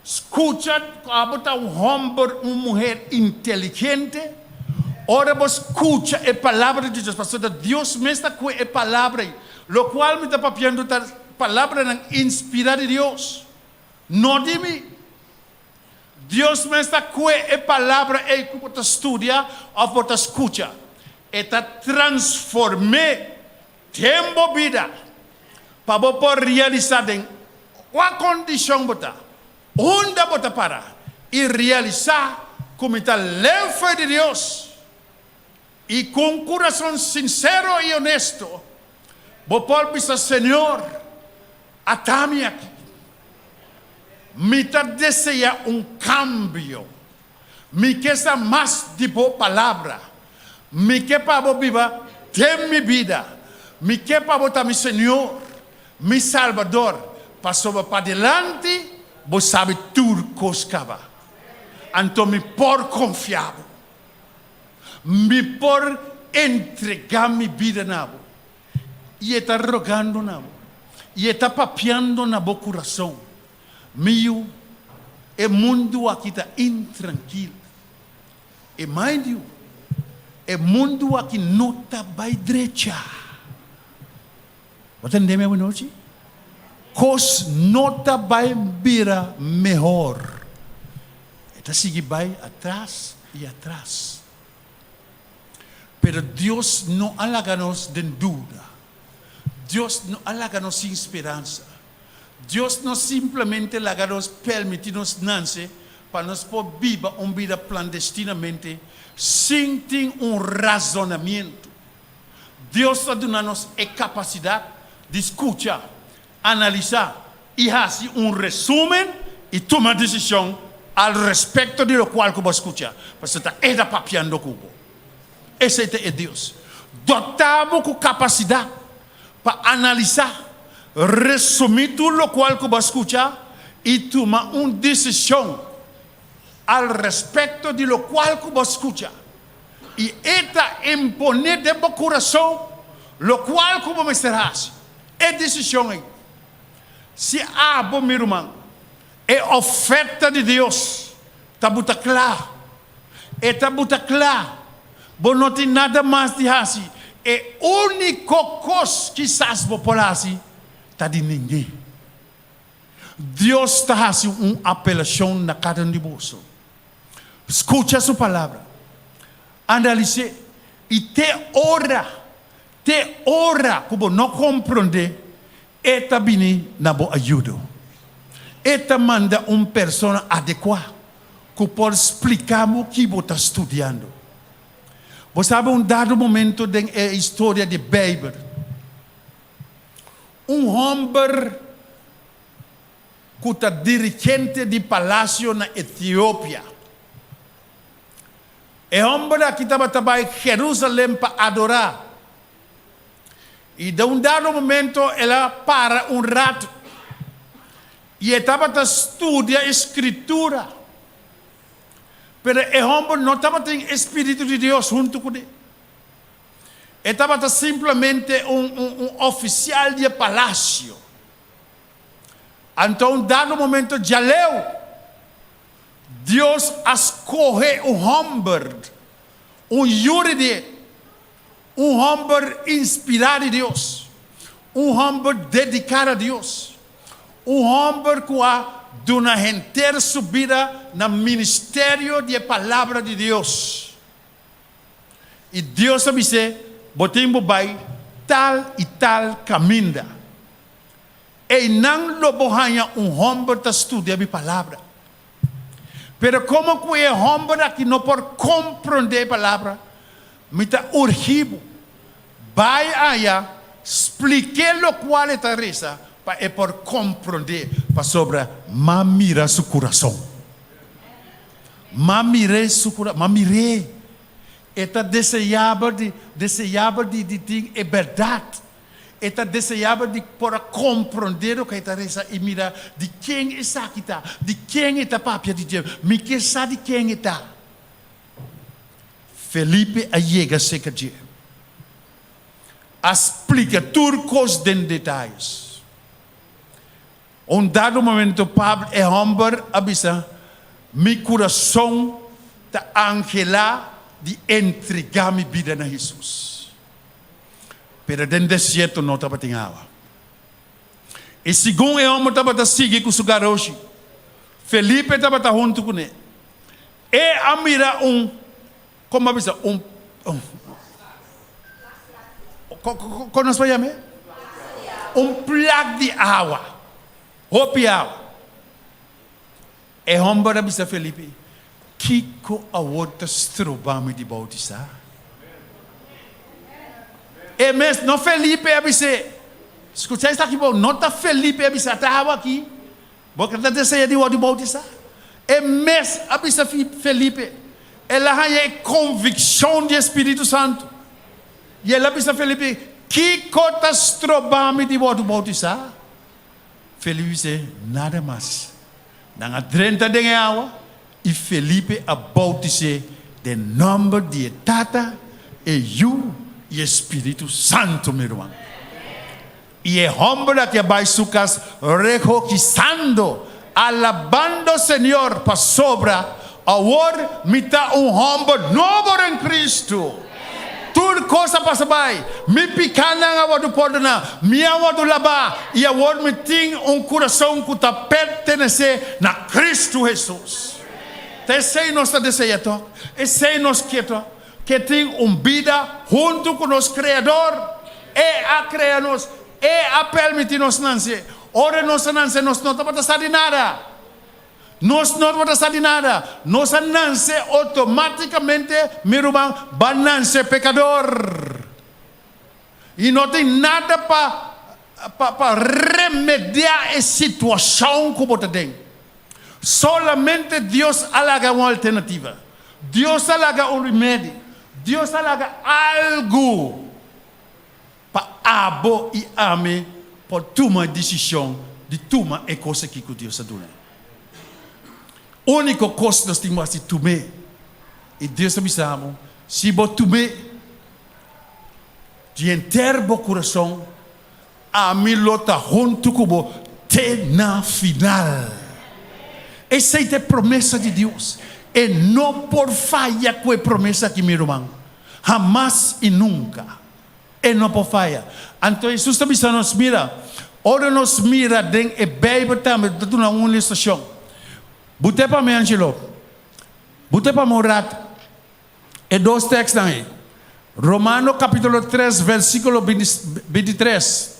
Skucha ku abo ta un hòmber, un muher inteligente. Ora bo skucha e palabra di Dios, pasobra Dios mes ta kue e palabra ei. Lokual mi ta papiando ta palabranan inspirá di Dios, no di mi. Dios mes ta kue e palabra ei ku bo ta studia òf bo ta skucha. E ta transform'é den bo bida pa bo por realisá den kua kondishon bo ta, unda bo ta para i realisá ku mi ta leu fe di Dios i ku un kurason sinsero i onesto bo por bisa, Señor, ata mi aki. Mi ta deseá un kambio. Mi ke sa mas di bo palabra. Mi ke pa bo biba den mi bida. Mi ke pa bo ta mi Señor, mi Salbador, pasobra padilanti bo sabi tur kos kaba. Anto mi por konfia bo. Mi por entregá mi bida na bo. I e ta rogando na bo. I e ta papiando na bo kurason. Mi yu, e mundu aki ta intrankil. I mind you, e mundu aki no ta bai drecha. Bo ta tende mi awenochi? Kos no ta bai bira mehor. E ta sigui bai atras i atras. Pero Dios no a laga nos den duda. Dios no a laga nos sin speransa. Dios no simplemente laga nos permití nos nanse pa nos por biba un bida plandestinamente sin tin un razonamiento. Dios ta duna nos e kapasidat di skucha, analisá i hasi un resúmen i tuma desishon al respekto di lokual ku bo a skucha, pasobra ta E ta papiando ku bo. Esei ta e Dios. Dotá bo ku kapasidat pa analisá, resumí tur lokual ku bo a skucha i tuma un desishon al respekto di lokual ku bo a skucha. I e ta imponé den bo kurason lokual ku bo mester hasi. E desishon ei. Si abo, mi ruman, e oferta di Dios ta buta kla. E ta buta kla. Bo no tin nada mas di hasi. E úniko kos kisas bo por hasi ta di ning'é. Dios ta hasi un apelashon na kada un di boso. Skucha su palabra, analis'é i te ora, te ora ku bo no komprondé, e ta bini na bo ayudo. E ta manda un persona adekuá ku por splika bo ki bo ta studiando. Bo sabi un dado momento den e historia di Beibel, un hòmber ku ta dirigente di palasio na Etiopia. E hòmber aki tabata bai Jerusalèm pa adorá. I den un dado momento el a para un ratu i e tabata studia e Skritura. Pero e hòmber no tabatin e spiritu di Dios huntu kuné. E tabata simplemente un un ofisial di e palasio. Anto un dado momento djaleu, Dios a skohe un hòmber, un yu di die, un hòmber inspirá di Dios, un hòmber dediká na Dios, un hòmber ku a duna henter su bida na ministerio di e Palabra di Dios. I Dios a bis'é, Bo tin bo bai tal i tal kaminda. Einan lo bo haña un hòmber ta studia mi Palabra. Pero komo ku e hòmber aki no por komprondé e Palabra, mi ta urgí bo, bai aya, splik'é lokual e ta resa pa e por komprondé, pasobra m'a mira su kurason. M'a mir'é su kurason, m'a mir'é. E ta deseabel di, deseabel di, di tin e bèrdat. E ta deseabel di por a komprondé loke e ta resa i mira di ken esaki ta, di ken e ta papia di dje. Mi ke sa di ken e ta. Felipe a yega serka dje, a splika tur kos den detayes. Un dado momento Pablo, e hòmber, a bisa, Mi kurason ta anhelá di entregá mi bida na Hesus. Pero den desierto no tabatin awa. I segun e hòmber tabata sigui ku su garoshi, Felipe tabata huntu kuné. E a mira un, kon bo a bisa, un, kon nos por yam'é? Un plak di awa, hopi awa. E hòmber a bisa Felipe, Kiko awor ta stroba mi di boutisá? E mes, no Felipe a bis'é. Skucha esaki bon, no ta Felipe a bisa, Ta awa aki, bo ta desea di wòrdu boutisá? E mes a bisa Felipe. El a haña e konvikshon di e Spiritu Santu. I el a bisa Felipe, Kiko ta stroba mi di wòrdu boutisá? Felipe bis'é, Nada mas. Nan a drenta den e awa, i Felipe a boutis'é den nòmber di e Tata, e Yu i e Spiritu Santu, mi ruman. I e hòmber aki a bai su kas regojisando, alabando Señor, pasobra awor mi ta un hòmber nobo den Kristu. Tur. Tur kos a pasa bai. Mi pikánan a wòrdu pordoná, mi a wòrdu labá, i awor mi tin un kurason ku ta pertenesé na Kristu Hesus. Ta esei nos ta deseá tòg? Esei nos ke tòg? Ke tin un bida huntu ku nos Kreador. E a krea nos. E a permití nos nanse. Ora nos a nanse, nos no tabata sa di nada. Nos no tabata sa di nada. Nos a nanse otomátikamente, mi ruman, ba nanse pekador. I no tin nada pa pa pa remediá e situashon ku bo ta den. Solamente Dios a laga un alternativa. Dios a laga un remedi. Dios a laga algu pa abo i ami por tuma e desishon di tuma e kos aki ku Dios a duna. Úniko kos nos tin ku hasi tum'é. I Dios a bisa bo, si bo tum'é di henter bo kurason, ami lo ta huntu ku bo te na final. Esei ta e promesa di Dios. E no por faya ku e promesa aki, mi ruman. Hamas i nunka. E no por faya. Anto Hesus ta bisa nos, Mira, ora nos mira den e Beibel tambe ta duna un ilustrashon. Bu te pa mi, Angelo? Bu te pa mi un rat? E dos tekstnan ei. Romano kapítulo tres versíkulo bintitres.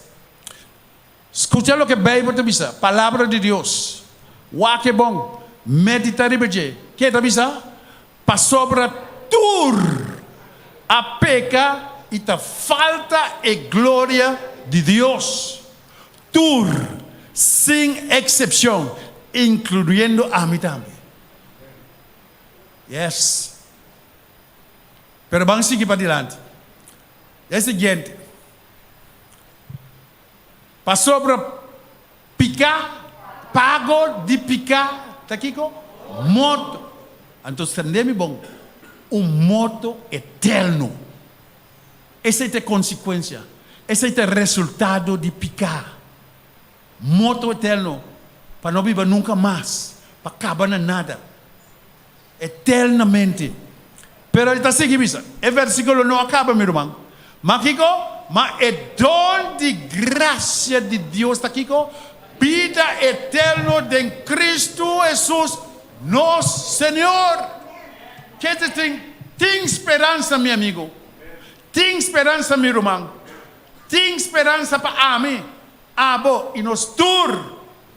Skucha loke Beibel ta bisa, Palabra di Dios. Wak e bon, meditá riba dje. Ke e ta bisa? Pasobra tur a peka i ta falta e gloria di Dios. Tur, sin eksepshon, inkluyendo ami tambe. Yes. Pero ban sigui padilanti. E siguiente. Pasobra piká, pago di piká ta kiko? Morto. Anto sende mi bon, un morto eterno. Esei ta e konsekuensia, esei ta e resultado di piká. Morto eterno, pa no biba nunka mas, pa kaba na nada. Eternamente. Pero e ta sigui bisa, e versikulo no a kaba, mi ruman. Ma kiko? Ma e don di grasia di Dios ta kiko? Bida eterno den Kristu Hesus nos Señor. Kende tin tin speransa, mi amigu? Tin speransa, mi ruman? Tin speransa pa ami, abo i nos tur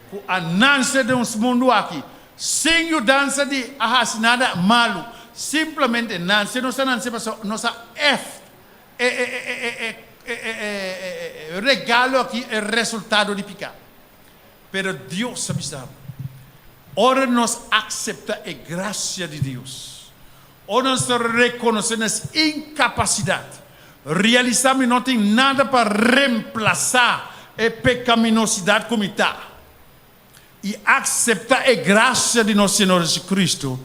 ku a nanse den nos mundu aki sin yudansa di a hasi nada malu, simplemente nanse nos a nanse pasobra nos a eft e e regalo aki, e resultado di piká. Pero Dios a bisa bo, ora nos akseptá e grasia di Dios, ora nos ta rekonosé nos inkapasidat, Realisá mi no tin nada pa remplasá e pekaminosidat ku mi ta, i akseptá e grasia di nos Señor Jesucristo,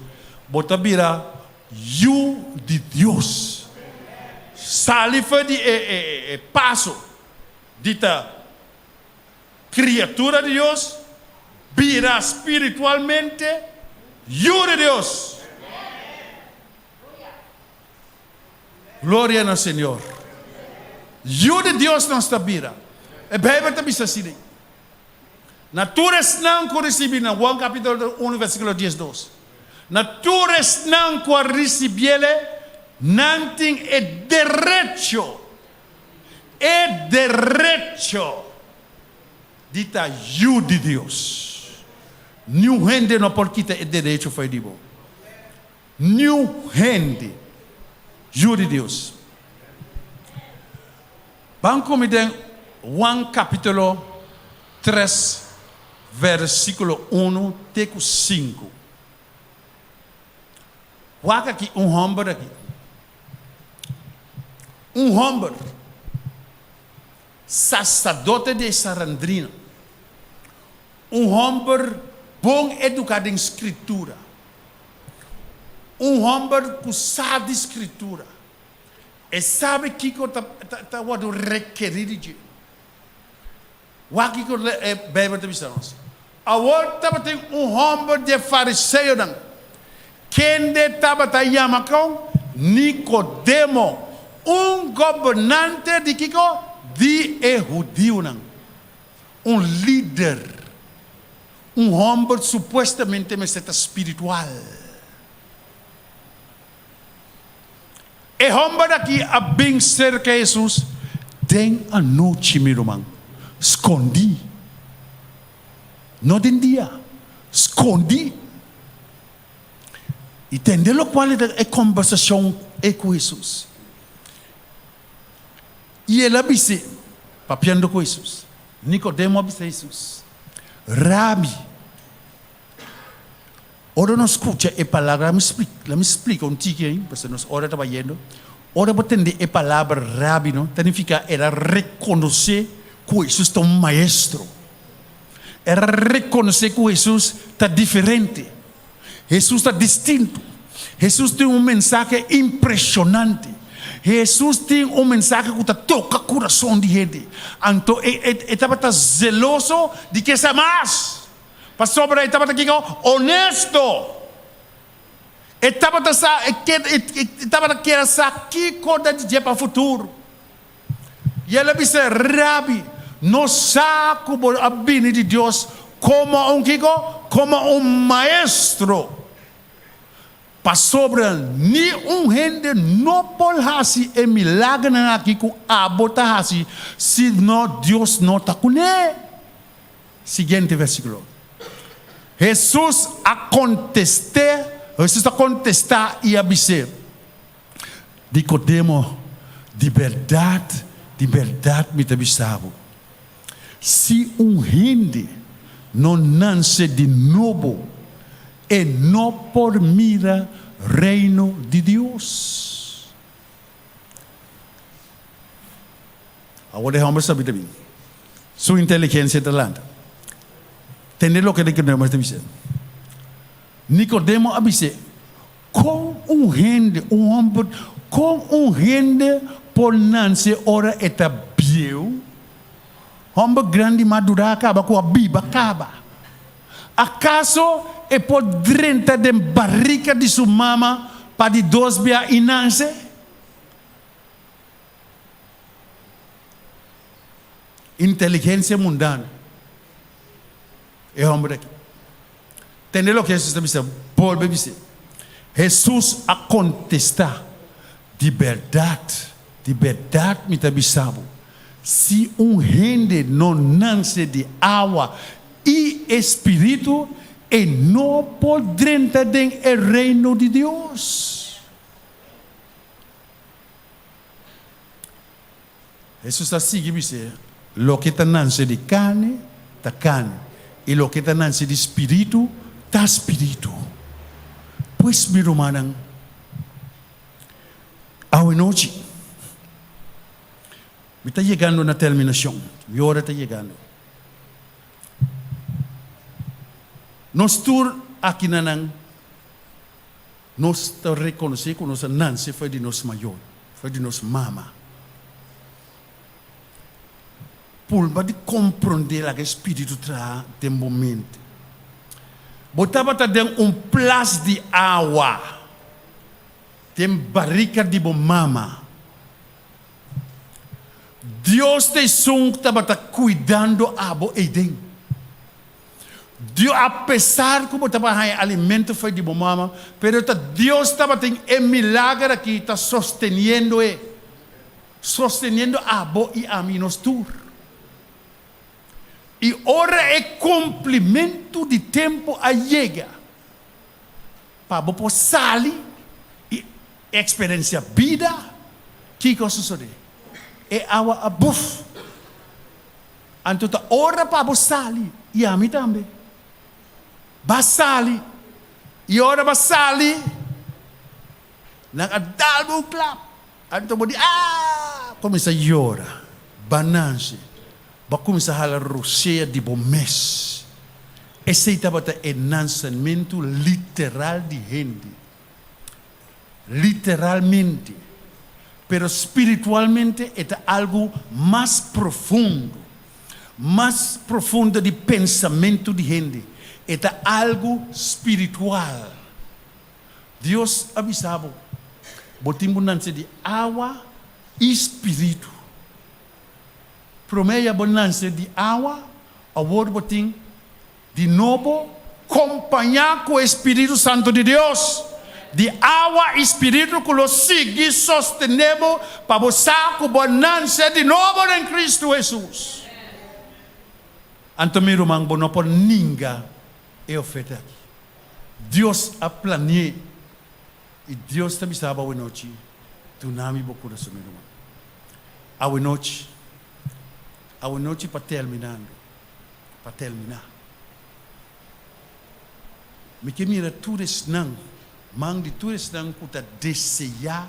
bo ta bira yu di Dios. Sali for di e paso di ta kriatura di Dios, bira spiritualmente yu di Dios. Gloria na Señor. Yu di Dios nos ta bira. E Bijbel ta bisa asina. Na tur esnan ku risibi nan, Juan kapitulo 1 versikulo 12. Na tur esnan ku a risibiele, nan tin e derecho, e derecho di ta yu di Dios. Niun hende no por kita e derecho for di bo. Niun hende, yu di Dios. Ban ku mi den Juan kapitulo tres versikulo unu te ku sinku. Wak aki un hòmber aki. Un hòmber, saserdote di e Sarandrina. Un hòmber bon eduká den Skritura. Un hòmber ku sa di Skritura. E sabi kiko ta ta wòrdu rekerí di dje. Wak kiko e Beibel ta bisa nos. Awor tabatin un hòmber di e fariseonan, kende tabata yama kon? Nikodemo. Un gobernante di kiko? Di e hudiunan. Un lider. Un hòmber supuestamente mester ta spiritual. E hòmber aki a bin serka Hesus den anochi, mi ruman, skondí. No den dia, skondí. I tende lokual e kombersashon ei ku Hesus. I el a bis'é, papiando ku Hesus, Nikodemo a bisa Hesus, Rabi, ora nos skucha e palabra, la mi splika un tiki ei, pasobra nos ora ta bayendo, ora bo tende e palabra rabi no, ta nifiká el a rekonosé ku Hesus ta un maestro. El a rekonosé ku Hesus ta diferente. Hesus ta distinto. Hesus tin un mensahe impreshonante. Hesus tin un mensahe ku ta toka kurason di hende. Anto e e tabata zeloso di ke sa mas, pasobra e tabata kiko? Honesto. E tabata sa, e e tabata kier a sa kiko ta di dje pa futuro. I el a bisa, Rabi, nos sa ku bo a bini di Dios komo un kiko? Komo un maestro. Pasobra ni un hende no por hasi e milagernan aki ku abo ta hasi si no Dios no ta kuné. Siguiente versíkulo. Hesus a kontest'é, Hesus a kontestá i a bis'é, Nikodemo, di bèrdat, di bèrdat mi ta bisa bo, si un hende no nanse di nobo, e no por mira Reino di Dios. Awor e hòmber sabi ta bin. Su inteligensia ta lanta. Tende loke Nikodemo ta bisa. Nikodemo a bis'é, Kon un hende, un hòmber, kon un hende por nanse ora e ta bieu? Hòmber grandi madurá kaba ku a biba kaba. Akaso e por drenta den barika di su mama pa di dos bia i nanse? Inteligensia mundano e hòmber aki. Tende loke Hesus ta bisa, Bolbe bis'é. Hesus a kontestá, Di bèrdat, di bèrdat mi ta bisa bo, si un hende no nanse di awa i e spiritu, e no por drenta den e Reino di Dios. Hesus a sigui bis'é, Loke ta nanse di karni, ta karni, i loke ta nanse di spiritu, ta spiritu. Pues, mi rumannan, awenochi mi ta yegando na terminashon, mi ora ta yegando. Nos tur akinanan Nos ta rekonosé ku nos a nanse for di nos mayor, for di nos mama. Purba di komprondé laga e Spiritu traha den bo mente. Bo tabata den un plas di awa den barika di bo mama. Dios ta esun ku tabata kuidando abo eiden. Dios, apesar ku bo tabata haña alimento for di bo mama, pero ta Dios tabatin e milager aki ta sosteniendo e, sosteniendo abo i ami, nos tur. I ora e kumplimentu di tempu a yega, pa bo por sali i eksperensia bida, kiko a sosodé? E awa a buf! Anto ta ora pa bo sali, i ami tambe. Ba sali. I ora ba sali, nan a dal bo un klap. Anto bo di, Aah! Kuminsá yora. Ba nanse. Bo a kuminsá hala rosea di bo mes. Esei tabata e nansamentu literal di hende. Literalmente, pero spiritualmente e ta algu mas profundo, mas profundo di pensamentu di hende. E ta algu spiritual. Dios a bisa bo, Bo tin bu nanse di awa. I spiritu. Promé ya bo nanse di awa, awor bo tin di nobo kompañá ku e spiritu santu di Dios. Di awa i spiritu ku lo sigui sostené bo pa bo sa ku bo a nanse di nobo den Kristu Hesus. Anto mi ruman, bo no por ninga e oferta aki. Dios a plani'é. I Dios ta bisa bo awenochi, Duna mi bo kurason, mi ruman. Awenochi, awenochi pa terminando, pa terminá. Mi ke mira tur esnan, man di tur esnan ku ta deseá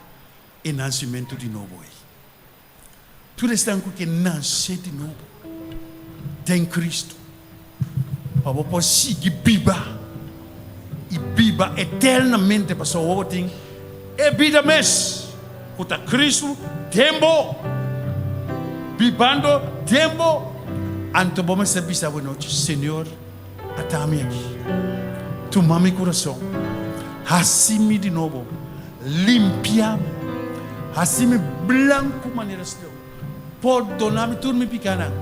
e nansimentu di nobo ei. Tur esnan ku ke nase di nobo den Kristu, pa bo por sigui biba i biba eternamente, pasobra bo tin e bida mes ku ta Kristu den bo, bibando den bo. Anto bo mester bisa awe nochi, Señor, ata mi aki. Tuma mi kurason, hasi mi di nobo. Limpia mi, hasi mi blanku manera sneu. Pordona mi tur mi pikanan.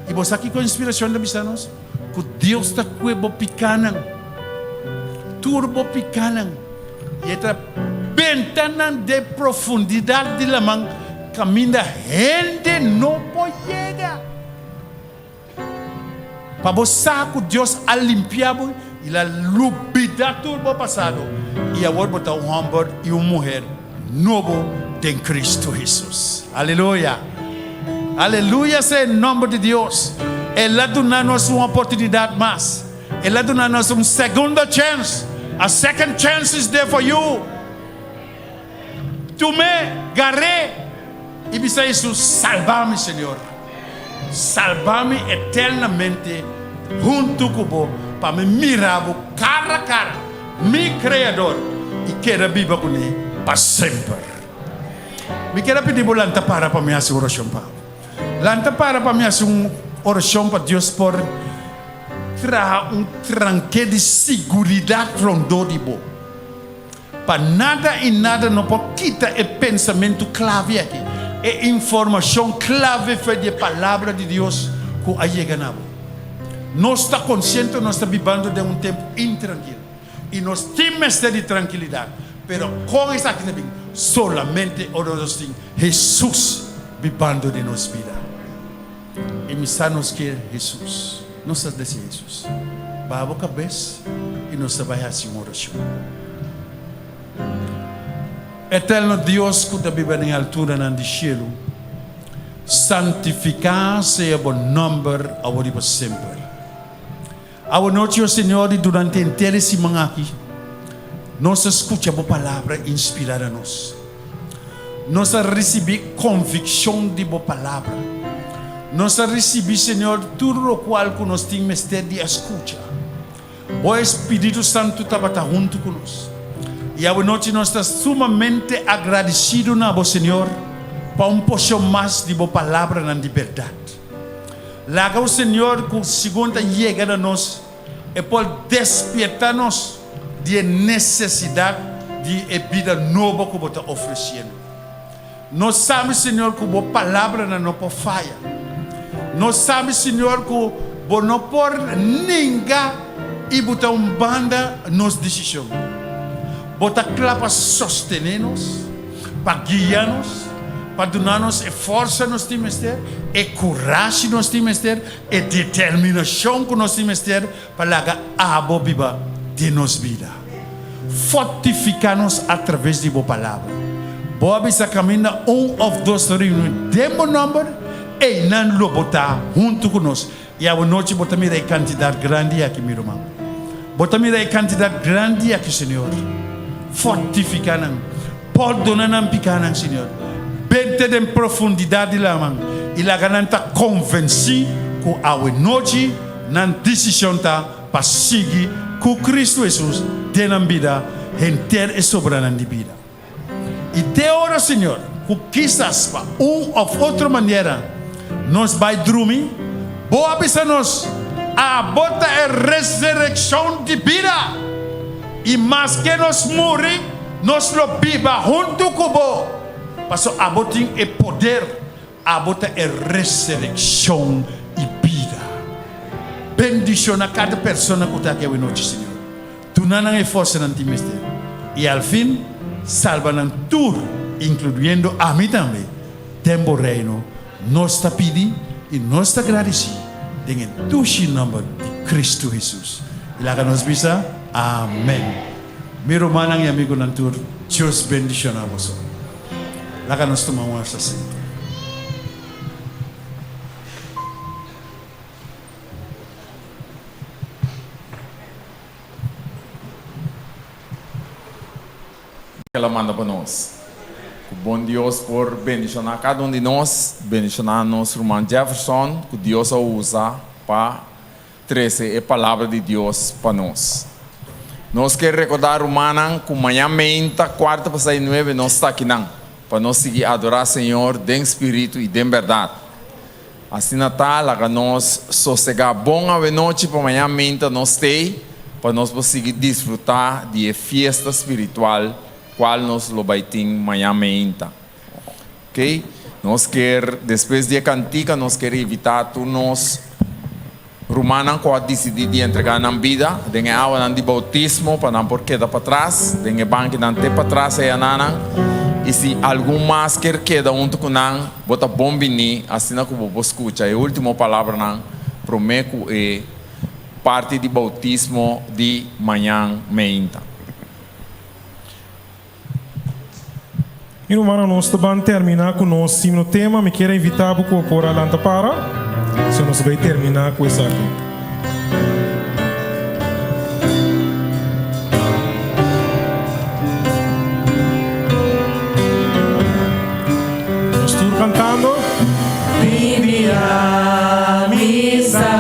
I bo sa kiko inspirashon ta bisa nos? Ku Dios ta kue bo pikanan, tur bo pikanan, i e ta benta nan den profundidat di laman kaminda hende no por yega. Pa bo sa ku Dios a limpia bo i el a lubida tur bo pasado, i awor bo ta un hòmber i un muher nobo den Kristu Hesus. Aleluya! Aleluya sea e nòmber di Dios! El a duna nos un oportunidat mas. El a duna nos un segundo chèns. A second chance is there for you. Tum'é, gar'é i bisa Hesus, Salba mi, Señor. Salba mi eternamente huntu ku bo, pa mi mira bo kara kara, mi Kreador, i keda biba kuné pa semper. Mi kier a pidi bo lanta para pa mi hasi un orashon pa bo. Lanta para pa mi hasi un orashon pa Dios por traha un tranke di siguridat rondó di bo. Pa nada i nada no por kita e pensamentu klave aki, e informashon klave for di e Palabra di Dios ku a yega na bo. Nos ta konsiente nos ta bibando den un tempu intrankil i nos tin mester di trankilidat, pero kon esaki ta bin? Solamente ora nos tin Hesus bibando den nos bida. I mi sa nos kier Hesus. Nos ta desea Hesus. Baha bo kabes i nos ta bai hasi un orashon. Eterno Dios ku ta biba den alturanan di shelu, santifiká sea bo nòmber awor i pa semper. Awanochi, o Señor, i durante henter e siman aki, nos a skucha Bo Palabra inspirá na nos. Nos a risibí konvikshon di Bo Palabra. Nos a risibí, Señor, tur lokual ku nos tin mester di a skucha. Bo Espíritu Santu tabata huntu ku nos. I awanochi nos ta sumamente agradesido na Bo, Señor, pa un porshon mas di Bo palabranan di bèrdat. Laga o Señor cu segun ta yega na nos, e por despierta nos di e necesidad di e bida nobo cu Bo ta ofreciendo. Nos sabi, Señor, cu Bo palabranan no por faya. Nos sabi, Señor, cu Bo no por ninga y buta un banda nos decision. Bo ta cla pa sostene nos. pa guia nos, pa duna nos e forsa nos tin mester, e kurashi nos tin mester, e determinashon ku nos tin mester pa laga abo biba den nos bida. Fortifiká nos atraves di bo Palabra. Bo a bisa kaminda un òf dos ta reuní den bo nòmber, einan lo bo ta huntu ku nos. I awanochi bo ta mira e kantidat grandi aki, mi ruman. Bo ta mira e kantidat grandi aki, Señor. Fortifiká nan. Pordona nan pikánan, Señor. Bente den profundidat di laman i laga nan ta konvensí ku awenochi nan desishon ta pa sigui ku Kristu Hesus den nan bida henter e sobranan di bida. I te ora, Señor, ku kisas pa un òf otro manera nos bai drumi, Bo a bisa nos, Abo ta e resurekshon di bida, i maske nos muri, nos lo biba huntu ku Bo. Paso abo tin e poder, abo ta e reserekshon i bida. Bendishona kada persona ku ta aki awenochi, Señor. Duna nan e forsa nan tin mester. I al fin, salba nan tur, inkluyendo ami tambe, den bo Reino. Nos ta pidi i nos ta gradisí den e dushi nòmber di Kristu Hesus. I laga nos bisa, Amèn. Mi rumannan i amigunan tur, Dios bendishoná boso. Laga nos tuma un asiento. El a manda pa nos. Ku bon Dios por bendishoná kada un di nos, bendishoná nos ruman Jefferson ku Dios a usa pa trese e palabra di Dios pa nos. Nos ke rekordá rumannan ku mañan meinta kuarto pasá i nuebe nos ta akinan pa nos sigui adorá Señor den spiritu i den bèrdat. Asina ta, laga nos sosegá bon awenochi pa mañan minta nos stay pa nos por sigui disfrutá di e fiesta spiritual kual nos lo bai tin mañan meinta. Ok, nos kier despues di e kantika nos kier invitá tur nos rumannan ku a disidí di entregá nan bida den e awanan di boutismo pa nan por keda patras den e bankinan te patras eyanan. I si algun mas kier keda huntu ku nan, bo ta bon bini asina ku bo por skucha e último palabranan promé ku e parti di boutismo di mañan meinta. Mi rumannan, nos ta ban terminá ku nos simno tema. Mi kier a invitá bo ku bo por a lanta para, so nos ta bai terminá ku esaki. Nos tur kantando. Bini a misa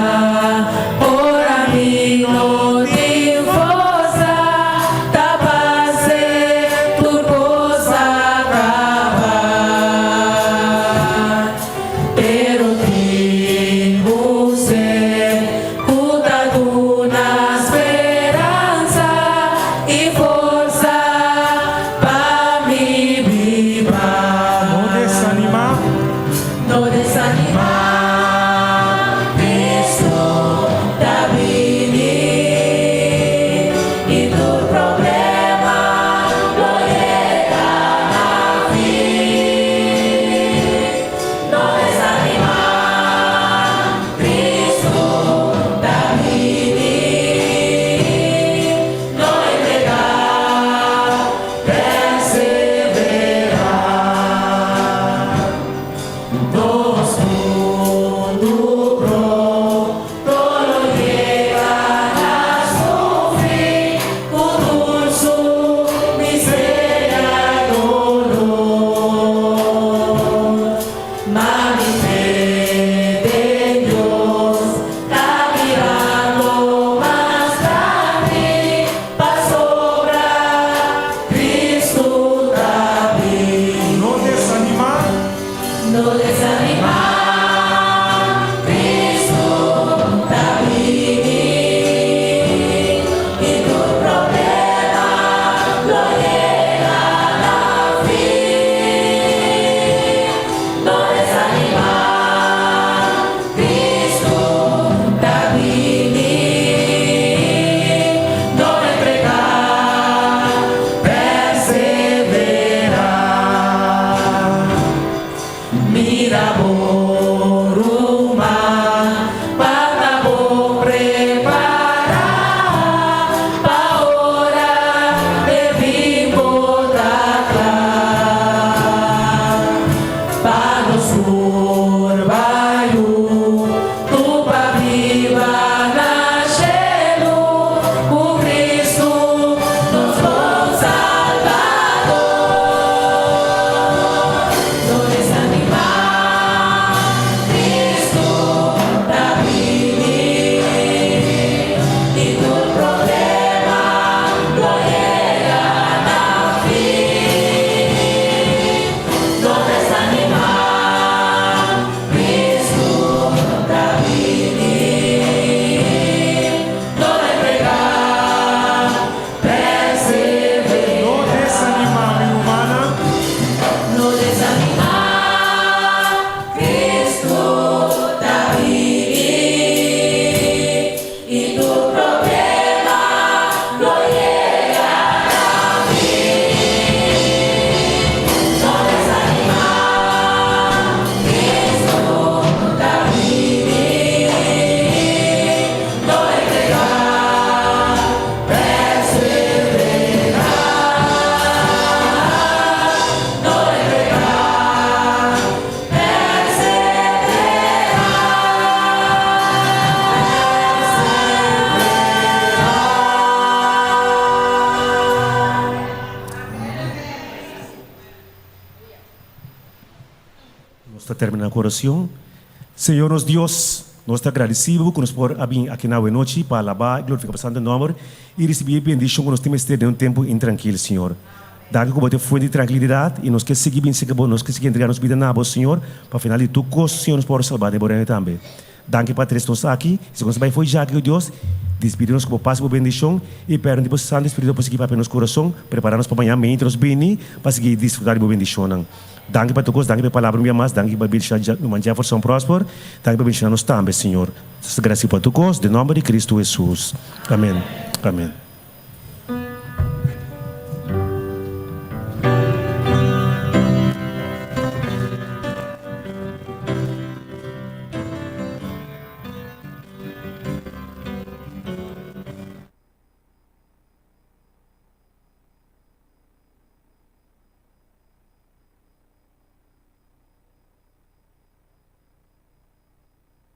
ora mi no tin forsa ta parse tur kos a kaba pero tin un ser ku ta duna speransa i forsa pa mi biba. No desanimá. No desanimá, Cristo ta bini i tur problema lo yega na fin. No desanimá, Cristo ta bini, no entregá, perseverá. Nos tur. ta terminá ku orashon. Señor nos Dios, nos ta gradisí Bo ku nos por a bin aki na awenochi pa alabá i glorifiká Bo santu nòmber i risibí e bendishon ku nos tin mester den un tempu intrankil, Señor. Danki ku Bo ta e fuente di trankilidat i nos ke sigui bin serka Bo, nos ke sigui entregá nos bida na Bo, Señor, pa final di tur kos, Señor, nos por wòrdu salbá den Bo reino tambe. Danki pa tres nos aki. Si nos ta bai fo'i djaki, o Dios, dispidi nos ku bo pas i bo bendishon, i permiti bo Santu Spiritu por sigui papia nos kurason, prepara nos pa mañan meinti nos bini pa sigui disfruta di bo bendishonnan. Danki pa tur kos, danki pa e palabra un bia mas, danki pa bendishona ruman Jefferson Prosper, danki pa bendishona nos tambe, Señor. Nos ta gradisi pa tur kos, den nomber di Cristo Jesus. Amen. Amen.